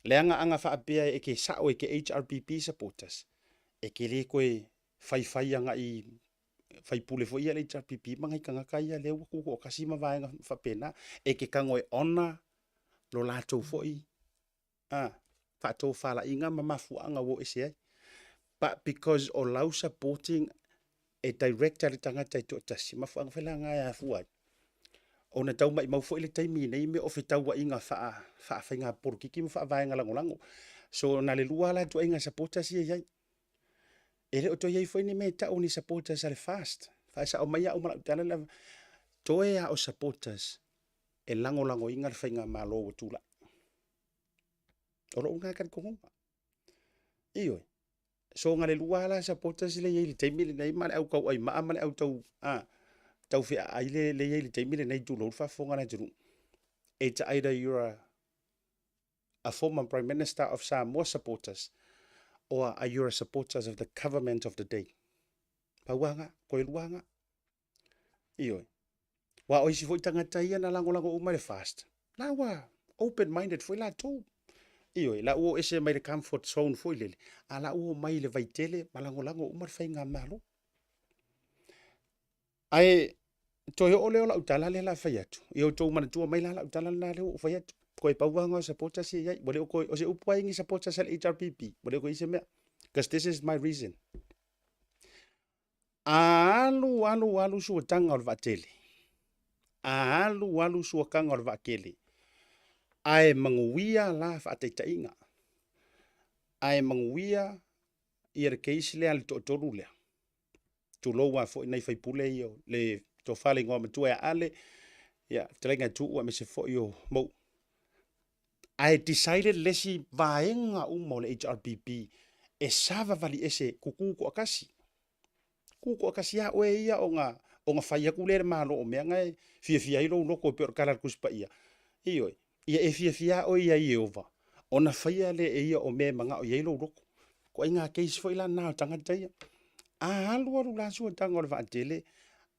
Leaga ana faapea e ke sao e ke HRPP supporters, e ke le toe faifai agai faipule foi ia le HRPP ma nai tagata ia lea ua tutoatasi ma vaega faapena. E ke tago e honour lo latou foi faatofalaiga ma mafuaaga ua o ese ai. But because o lau supporting e direct le tagata e toatasi, mafuaaga foi la na e afua ai ona tau maimau foi le taimi i nei mea o fetauaiga faa-faiga polokiki ma faa-vaega lagolago. So na le lua la ituaiga supporters ia i ai. E le o toe i ai foi ni mea e tau o ni supporters a le FAST. Faasao mai au ma lau tala lea, toe lava o supporters e lagolagoina le faigamalo ua tulai. O lou lena talitonuga. Ioe. So na le lua la supporters lea i ai i le taimi lenei ma le au tauaimaa ma le au tau, a, tau feaai le, le i ai i le taimi lenei tulou le faafofoga a le atunuu. It's either you're a former Prime Minister of Samoa supporters or are you a supporters of the government of the day. Pau lava na, toe lua na. Ioe. Aua o isi foi tagata ia na lagolago uma i le FAST, la ua open minded foi latou. Ioe, la ua o ese mai le comfort zone foi lele, a la ua omai i le vaitele ma lagolago uma le faigamalo. Ae toe oo lea o lau tala lea la fai atu, ia outou manatua mai la lau tala lena lea ua ou fai atu. Toe pau lava o supporters ia i ai. Ua le o toe, o se upu lava i ni supporters a le HRPP, ua le o toe i ai se mea. Because this is my reason. A alu alu alu suataga o le vaatele, a alu alu suakaga o le vaakele, ae manuia la faataitaiga, ae manuia ia le case lea a le toatolu lea, tulou lava foi nai faipule ia, le tofa le igoa matua ia Ale, Ia, fetalaiga e Tuuu aemaise foi o Mou. Ae decided le isi vaega uma o le HRPP e savavali ese kuku toatasi. Ku toatasi lava oe ia ona ona fai atu lea e le Malo o mea na e fiafia ai lou loto e pei o le tala a le Tusi Paia. Ioe, ia e fiafia lava oe ia Ieova ona faia lea e ia o mea e manao i ai lou loto. Ituaiga case foi la lena o tagata ia. A alu alu la suataga o le vaatele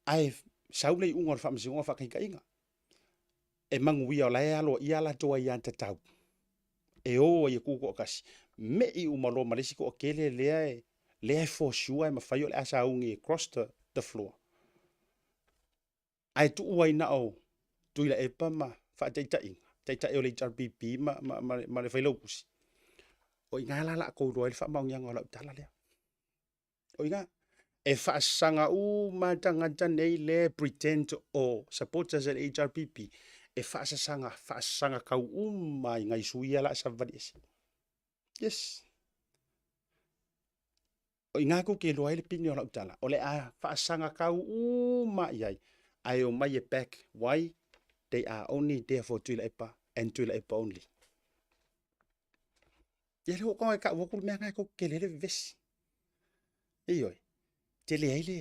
ae sau le iuga o le faamasinoga faataitaiga, e manuia o la e aloaia a latou aiatatau e o ai e tutoatasi, me'i uma loa ma le isi toatele lea e, lea e for sure e mafai o le a sauni e cross the floor. Ae tuu ai na o Tuilaepa ma faataitaiga, taitai o le HRPP ma, ma, ma, ma le Failautusi. O i ina la la tou iloa ai le faamaoniaga o lau tala lea. O i ina, e faasaga uma tagata nei lea e pretend o supporters a le HRPP, e faasasaga, faasaga tau uma i nai sui ia la savavali ese. Yes. O i ina tou te iloa ai le pine o lau tala, o le a faasaga tau uma i ai, ae omai e back. Why? They are only there for Tuilaepa and Tuilaepa only. Ia lea ua ou tago e tau atu le mea lena e tou te tele ai le vevesi. Ioe, tele ai le,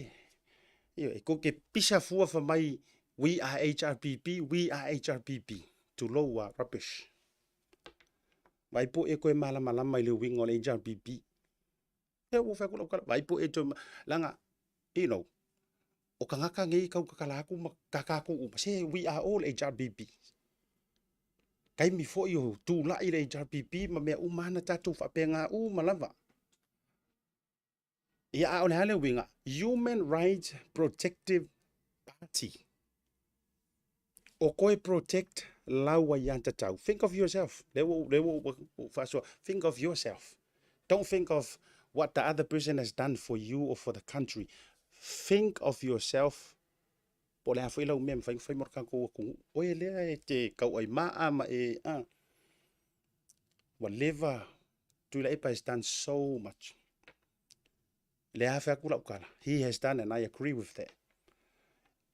ioe, tou te pisa fua fai mai we are HRPP, we are HRPP. Tulou a rubbish. Vaai po o e toe malamalama i le uiga o le HRPP. Ia ua fai atu lau tala, vaai po o e toe, leaga, you know, o tagata nei e tau tatala atu ma tatou uma, se we are all HRPP. Taimi foi o tulai le HRPP ma mea uma na tatou faapena uma lava. Ia a o le a le uiga? Human Rights Protective Party. O koe protect lau aiatatau. Think of yourself. Lea ua lea ua ou faasoa. Think of yourself. Don't think of what the other person has done for you or for the country. Think of yourself. Po o le a foi lau mea e mafai ona fai mo le tatou atunuu. Oe lea e te tauaimaa ma e a. Ua leva Tuilaepa has done so much. Lea a fai atu lau tala, he has done and I agree with that.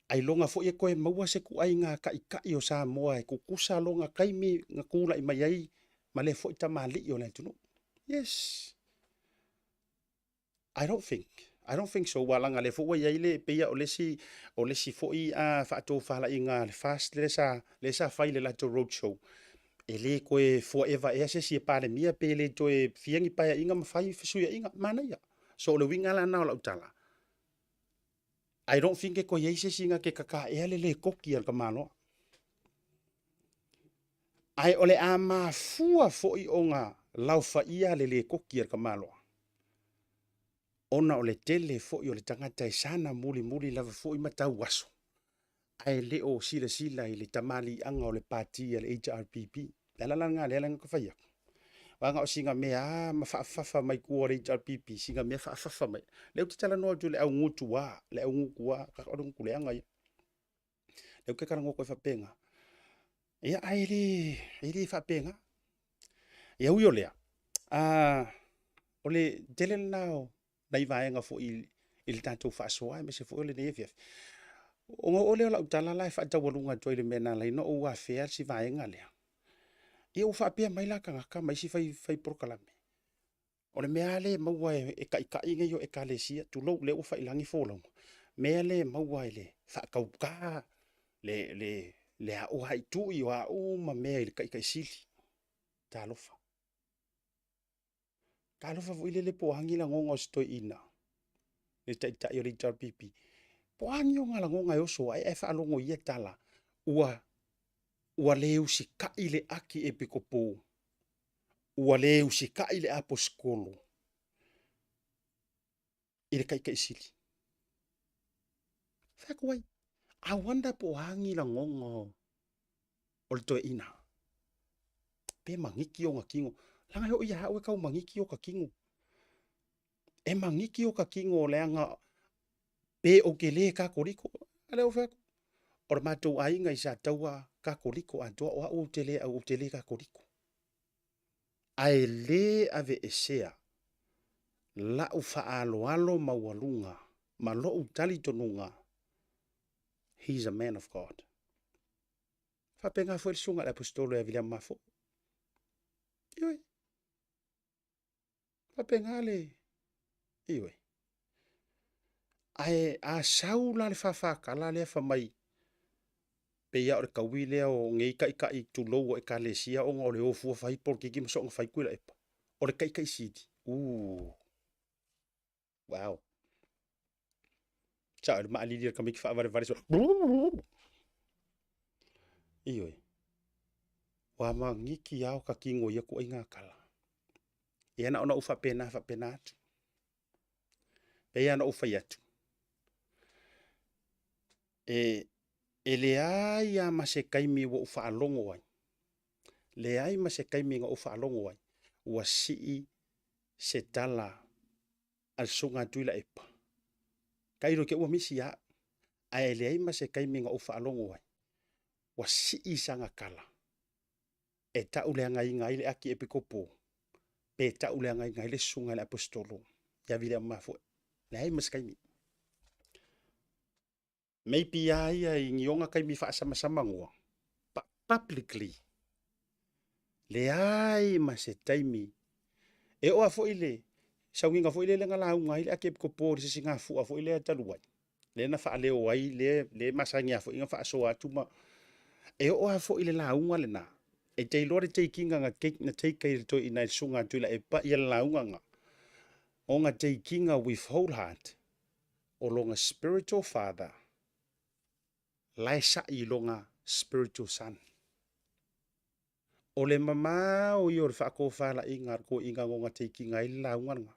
Ailoga foi e toe maua se ituaiga taitai o Samoa e tutusa lona taimi na tulai mai ai ma lea foi tamalii o le atunuu. Yes. I don't think. I don't think so. Ua laga lea foi ua i ai le, pei o le isi, o le isi foi a faatofalaiga a le FAST lea sa, lea sa fai i le latou road show. E le toe forever ea se isi e Palemia pe le toe fia ni paeaiga ma fai fesuiaiga. Manaia. So o le uiga la lena o lau tala, I don't think e toe i ai se isi na te kaka ea le lekoti a le tamaloa. Ae o le a mafua foi ona laofaia le lekoti a le tamaloa, ona o le tele foi o le tagata e sana mulimuli lava foi ma tau aso, ae le o silasila i le tamaliiaga o le pati a le HRPP. O le ala la lena lea na ta fai atu, leaga o sina mea lava ma faafafa mai tua o le HRPP, sina mea faafafa mai. Lea ou te talanoa atu i le au gutu a, le au gutu a, o le gutu leaga ia. Lea ou te talanoa atu ai faapena. Ia, ae le, e le faapena. Ia ui o lea, o le tele lena o nai vaega foi i le tatou faasoa aemaise foi o lenei afiafi. Ona oo lea o lau tala la e faataualuga atu ai i le mea na ala ai ona ou afea si vaega lea. Ia ua faapea mai la tagata ma isi fai, fai polokalame, O le mea lava lea e maua e taitai nei o Ekalesia, tulou, lea ua faiilagi folauga, mea lea e maua i le faatauta, le, le, le aoaitui o a uma mea i le taitaisili. Talofa. Talofa foi lele po o a ni lagona o si toeaina, le taitai o le HRPP. Po o a ni ona lagona e oso ai ae faalogo i ia tala, ua, ua le usitai le ati epikopo ua le usitai le aposetolo i le taitaisili. Fai atu ai, I wonder po o a ni lagona o le toeaina. Pe magiki ona kino. Leaga e oo ia au e tau magiki o ta kino. E magiki o ta kino leaga pe ou te le Kakoliko. A lea ua fai atu, o le matou aiga i Sataua Kakoliko atoa, o au ou te le au, ou te le Kakoliko. Ae le aveesea la'u faaaloalo maualuga ma lo'u talitonuga, he is a man of God. Faapena foi le susuga i le Aposetolo ia Viliama Mafoe. Ioe. Faapena le, ioe. Ae a sau la le fafakala lea fai mai, pei lava o le taui lea o nei taitai tulou o ekalesia ona o le o fua fai polokiki ma soona fai Tuilaepa, o le taitai sili. Uu. Wow. Sao le maalili o le tamaiti faavalevale so. Ioe. Ua magiki lava o ta tino i ia ituaiga tala. Ia na ona ou faapena faapena atu. Pei lava ona ou fai atu, e, e leai lava ma se taimi ua ou faalogo ai, leai ma se taimi na ou faalogo ai ua sii se tala a le Susuga a Tuilaepa, tailo te ua misi ia au, ae leai ma se taimi na ou faalogo ai ua sii sana tala e tauleagaina ai le Akiepikopo pe tauleagaina ai le Susuga i le Aposetolo ia Viliama Mafoe. Leai ma se taimi. Maybe a ia i ni ona taimi faasamasamanoa, but publicly, leai ma se taimi. E oo lava foi le sauniga foi lele na lauga ai le Akiepikopo i le sisigafua foi lea talu ai, lea na faaleo ai, lea, lea e masani lava foi ona faasoa atu ma... E oo lava foi i le lauga lena, e te iloa le teikiga na take, na take ai e le toeaina e le Susuga a Tuilaepa ia le lauga na, ona teikiga with whole heart, o lona spiritual father la e sa'i i lona spiritual son. O le mamao ia o le faatofalaiga a le toeaina na ona teikiga ai le lauga lena.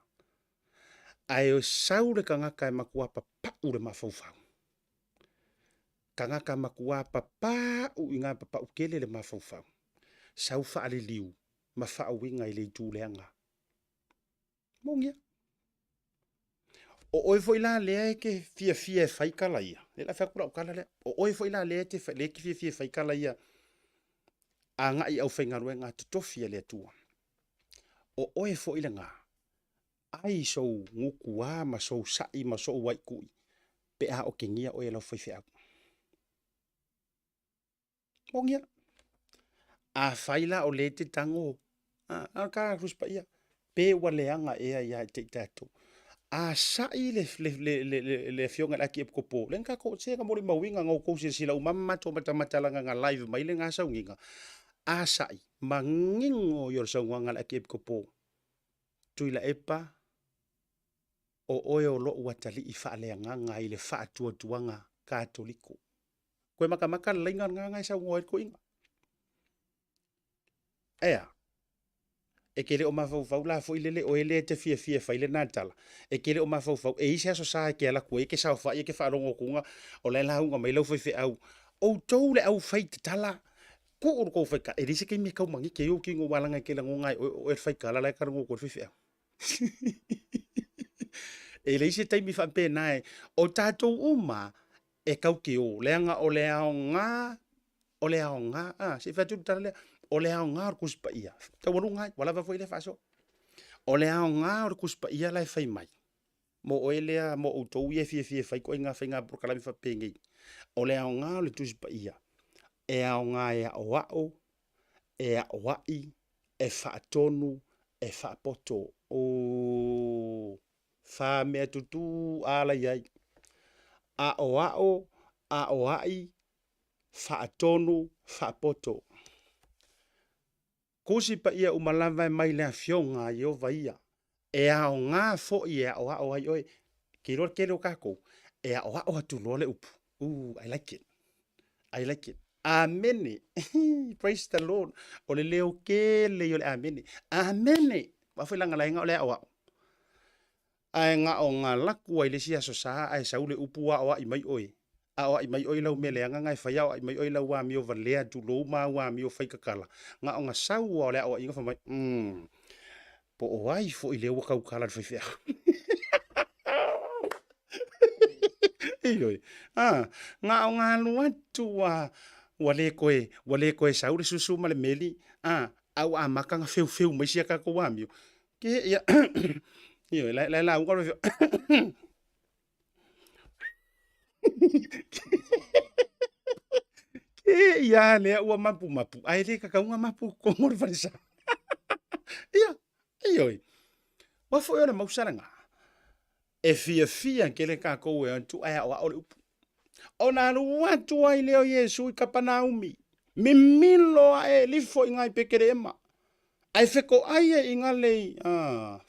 Ae sau le tagata e matua papa'u le mafaufau. Tagata matua papa'u i gā papa'u tele le mafaufau. Sau faaliliu ma faauiga i le itu leaga. Moni a. O oe foi la lea e te fiafia e fai tala ia, lea o le a fai atu lau tala lea, o oe foi la lea e te, lea e te fiafia e fai tala ia agai i aufaigaluega totofi a le Atua, o oe foi lena, ai sou gutuā ma sou sa'i ma sou aitui pe a otegia oe e lau faifeau. Moni a. Afai la o lea e te tago, a, a ka Tusi Paia, pe ua leaga ea ia te i tatou. A sa'i le, le, le, le, le, le afioga i le Akiepikopo, lea na tatou, se na molimauina na outou silasila uma ma matou matamatalaga na live mai lena sauniga, a sa'i, manino ia o le saunoaga a le Akiepikopo, Tuilaepa, o oe o lo'u atalii faaleagaga i le faatuatuaga Katoliko. Koe makamaka le laina lena na e saunoa ai le toeaina. Ea, e te le o mafaufau la foi lele oe lea e te fiafia e fai lena tala, e te le o mafaufau, e i ai se aso sa e te alu atu ai e te saofai e te faalogo atu o la e lauga mai lau faifeau, outou le au fai tatala, tuu le tou faitala, e leai se taimi e taumaniki ai ou tino aua leaga e te lagona lava e oe o oe le faitala la e talanoa atu ai le faifeau. E leai se taimi faapena e, o tatou uma e tau te o, leaga o le aoga, o le aoga, a, se i fai atu le tala lea, o le aoga o le Tusi Paia, taualuga ai, ua lava foi lea faasoa. O le aoga o le Tusi Paia la e fai mai, mo oe lea, mo outou ia e fiafia e fai ituaiga faiga polokalame faapenei, o le aoga o le Tusi Paia, e aoga e aoao, e aoai, e faatonu, e faapoto. O fa mea tutū ala i ai. Aoao, aoai, faatonu, faapoto. Tusi Paia uma lava e mai le Afioga a Ieova ia, e aoga foi e aoao ai oe. Ke iloa le tele o tatou, e aoao atu loa le upu. Ooh, I like it. I like it. Amene. Praise the Lord. O le leo kele i o le amene. Amene. Wa foi langa laenga o le aoao. Ae na o nga laku ai le isi aso sa ae sau le upu aoai mai oe. Aoai mai oe i lau mea leaga na e fai aoai mai oe i lau amio valea tulou ma au amio fai tatala. Na o na sau lava o le aoaiga fai mai, umm, po o ai foi lea ua tautala i le faifeau. Ioe. Ah, na o na alu atu ua, ua le toe, ua le toe sau le susu ma le meli, ah, a ua amata ona feufeu mai sia tatou amio. Ke, ia, ioe, la, la lauga le faifeau. Ke i a lea ua mapumapu, ae le kakauga mapu totonu o le falesa. Ia, ioe. Ua foi o le mausalaga. E fiafia tele tatou e o atu ae aoao le upu. Ona alu atu ai lea o Iesu i Kapanaumi, mimilo ae lifo i ina i Petelehema, ae fetoai ai i ina le a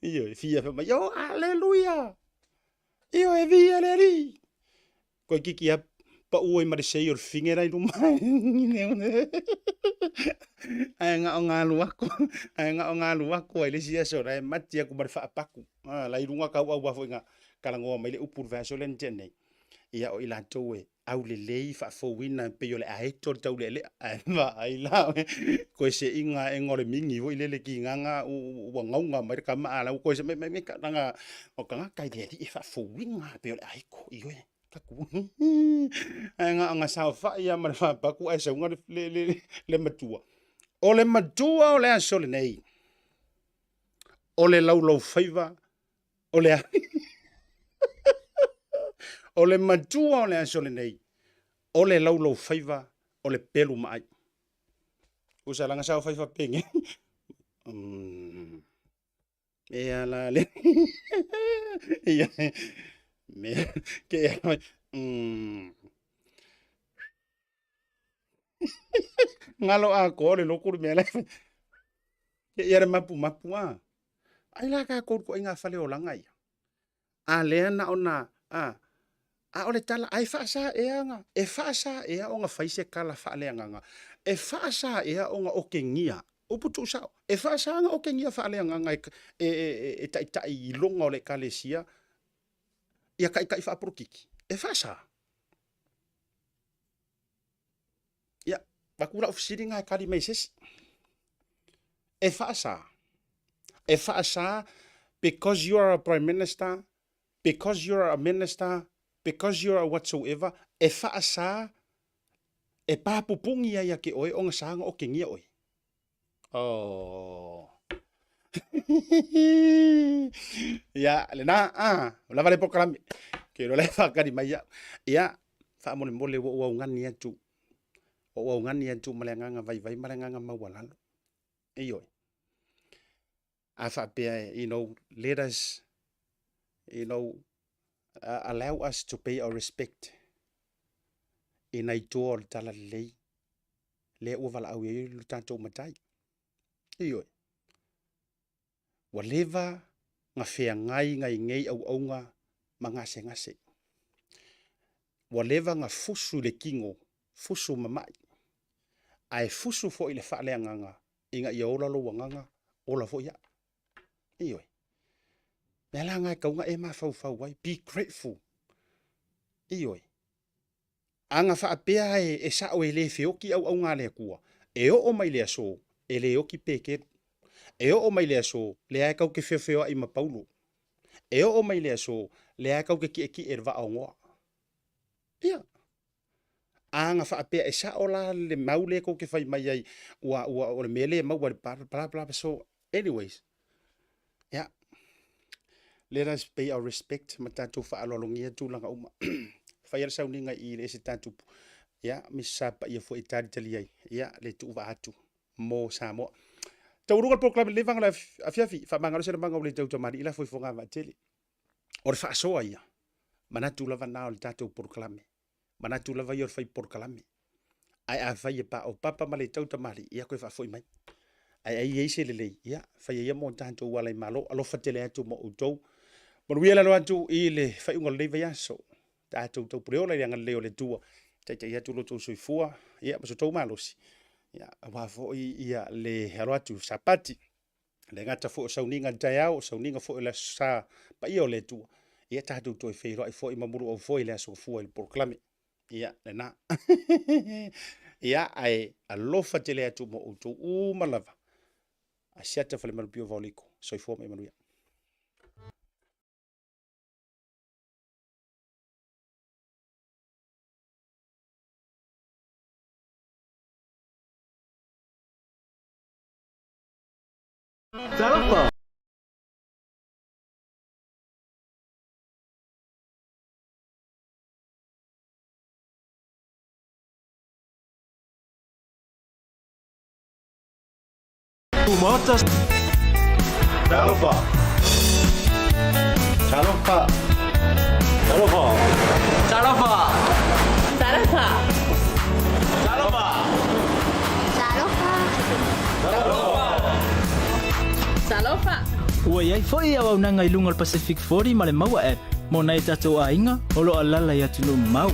ioe, fia fai mai, oh, aleluia, ioe, viia le Alii. Toeitiiti lava pau ai ma le sei o le fine la i luma. Ae na ona alu atu, ae na ona alu atu ai le isi aso la e mati atu ma le faapatu. Ah, la i luga tauau lava foi na talanoa mai le upu i le vaiaso lea na tea nei. Ia o i latou e aulelei faafouina e pei o le aeto le taulealea. Ae vaai la oe, toe seiga aega o le mingi foi lele tigaga ua gauga mai le tama a la ua toe se mai mai mai leaga o tagata i le Alii e faafouina e pei o le aeto, ioe, tatou ae na ona saofai lava ma le faapatu ae sauga le matua. O le matua o le aso lenei, o le laulaufaiva o le o le matua o le aso lenei, o le laulaufaiva o le pelu maai. Usa laga saofai faapenge. E ala le ia me ke ai ngalo a ko le loku le mea le ke ia le mapu mapu a ai la ka ko ko inga fale olaga ia a lea na ona a a o le tala ai faasa ea ga e faasa ea ona fai se tala faaleagaga e faasa ea ona okegia upu tuusao e faasa ona okegia faaleagaga e e e, e taitai i luga o le ekalesia ia taitai faapolokiki e faasa. Ia, avatu lau fesili lena e tali mai e se isi. E faasa. E faasa because you are a prime minister, because you are a minister, because you are a whatsoever, e faasa e papupugi ai ia te oe ona sa ona okegia oe. Oh. Ia, lena, ah, ua lava le polokalame. Ke iloa la e faatali mai au. Ia, faamolemole ua ou augani atu, ua ou augani atu ma le agaga vaivai ma le agaga maualalo. Ioe. A faapea, you know, let us, you know, allow us to pay our respect i nai toa o le Talalelei lea ua valaau i ai lo tatou matai. Ioe. Ua leva na feagai nai nei auauna ma gasegase. Ua leva na fusu i le tino, fusu ma mai, ae fusu foi i le faaleagaga ina ia ola lou agaga, ola foi au. Ioe. Mea la na e tatau ona e mafaufau ai, be grateful. Ioe. A na faapea e sao e le feoki auauna a le Atua, e oo mai le aso, e le oki Peteru. E oo mai le aso, lea e tatou te feofeoai ma Paulo. E oo mai le aso, lea e tatou te tietie i le vaa o Noa. Ia. A na faapea e sao la le mau lea tou te fai mai ai, ua, ua, o le mea lea e maua i le bla, bla, bla, so, anyways, yeah. Let us pay our respect ma tatou faaaloalogia tulaga uma. Faia le sauniga i le ese tatupu. Ia, misa paia foi e talitali ai. Ia, le tuuvaa atu mo Samoa. Taualuga le polokalame lenei vaega o le afiafi, faamagalo se lamaga ua le tautamalii la foifoga vaatele. O le faasoa ia, manatu lava na o le tatou polokalame. Manatu lava ia o le fai polokalame. Ae afai e paopapa ma le tautamalii, ia toe faafoi mai. Ae ai i ai se lelei, ia faia ia mo tatou ala i Malo. Alofa tele atu mo outou. Manuia le alo atu i le faaiuga o lenei vaiaso. Tatou taupuleola i le agalelei o le Atua. Taitai atu lo outou soifua, ia ma so outou malosi. Ia, aua foi ia le alo atu Sapati. Le gata foi o sauniga i le taeao, o sauniga foi o le Aso Sa paia o le Atua. Ia tatou toe feiloai foi ma muluau foi i le Aso Gafua i le polokalame. Ia, lena. Ia, ae alofa tele atu mo outou uma lava. Asiata Falemalupio Vaoliko. Soifua ma ia manuia. Talofa! Maota. Talofa. Talofa. Talofa. Talofa. Talofa. Talofa. Talofa. Talofa. Ua i ai foi auaunaga i luga o le Pacific 40 ma le Maua App mo nai o tatou aiga o lo o alaala i atunuu mamao.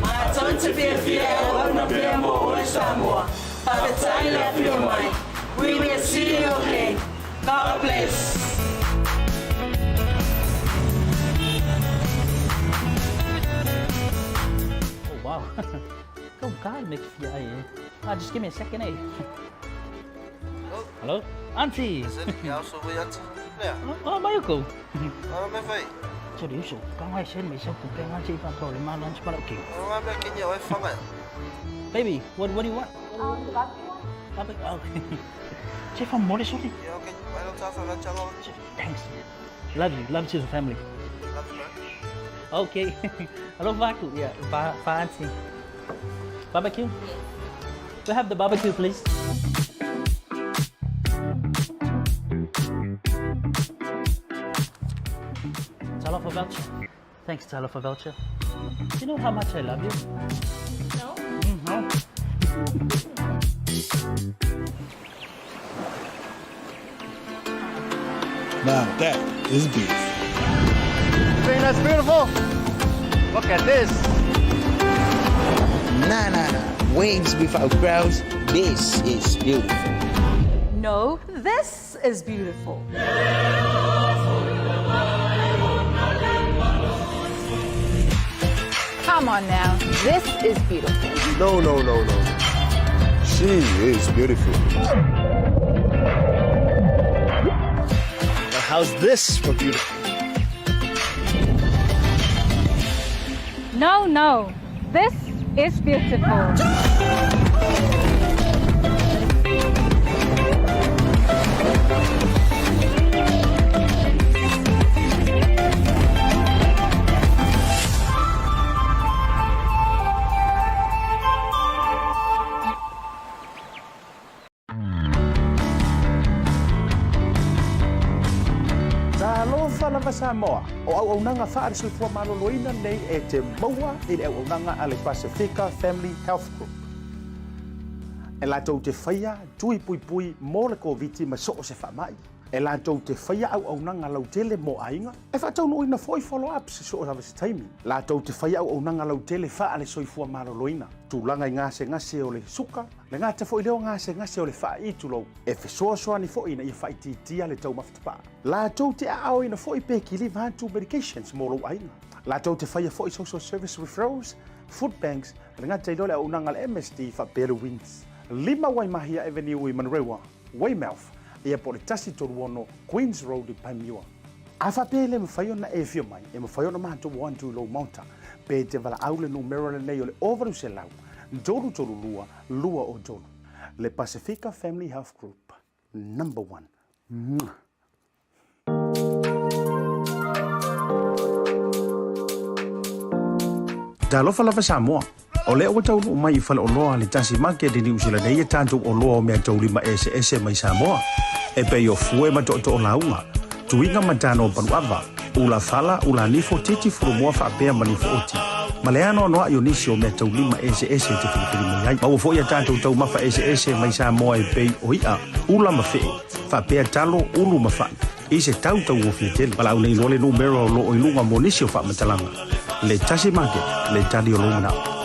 Matou te fiafia e auauna pea mo oe Samoa. Faafetai le afio mai. We will see you again. God bless. Oh wow. Go God make fia ai eh. Ah, just give me a second eh. Hello? Auntie. Oh, mai ko. 这里手刚开始没收不变，我这把头里妈乱七八糟给。Baby, what do you want? Barbecue. Oh. 这份摩的兄弟。Thanks. Love you. Love to the family. Okay. Hello, Vaku. Yeah, va, va auntie. Barbecue? We have the barbecue, please. Talofa voucher. Thanks, Talofa voucher. Do you know how much I love you? No. No. Now that is beef. Think that's beautiful? Look at this. Nah, nah, nah. Waves without crowds. This is beautiful. No, this is beautiful. Come on now. This is beautiful. No, no, no, no. She is beautiful. But how's this for beautiful? No, no. This is beautiful. Talofa lava Samoa, o auaunaga faale-soifua maloloina nei e te maua i le auaunaga a le Pasefika Family Health Group. E latou te faia tui puipui mo le Koviti ma so o se faamai. E latou te faia auaunaga lautele mo aiga, e faataunuuina foi follow-ups i so o lava se taimi. Latou te faia auaunaga lautele faale-soifua maloloina, tulaga i gasegase o le suka, le gata foi lea o gasegase o le faai'i tulou, e fesoasoani foi ina ia faaitiitia le taumafa tapaa. Latou te aaoina foi pe kiliva atu medications mo lou aiga. Latou te faia foi social service referrals, food banks, le gata i lea o le auaunaga a le MSD faapea le WINZ. 5 Waimahia Avenue i Manurewa, Weymouth, ia po o le 136 Queens Road i Panmure. A faapea e le mafai ona e afio mai, e mafai ona matou o atu i lou maota, pe e te valaau le numera lenei o le 0800 332 203. Le Pasefika Family Health Group, number one. Mwah. Talofa lava Samoa. O lea ua taunuu mai i faleoloa a le Tasi Market i Niu Sila nei a tatou oloa o meataulima eseese mai Samoa, e pei o fue ma tootoo lauga, tuiga ma tano paluava, ula fala, ula nifo, titi furumoa faapea ma nifo oti. Ma le anoanoai o nisi o meataulima eseese e te filifili mai ai. Maua foi a tatou taumafa eseese mai Samoa e pei o i'a, ula ma fee, faapea talo, ulu ma fai, i se tau taugofie tele. Valaau nei loa le numera o loo i luga mo nisi o faamatalaga. Le Tasi Market, le tali o lou manao.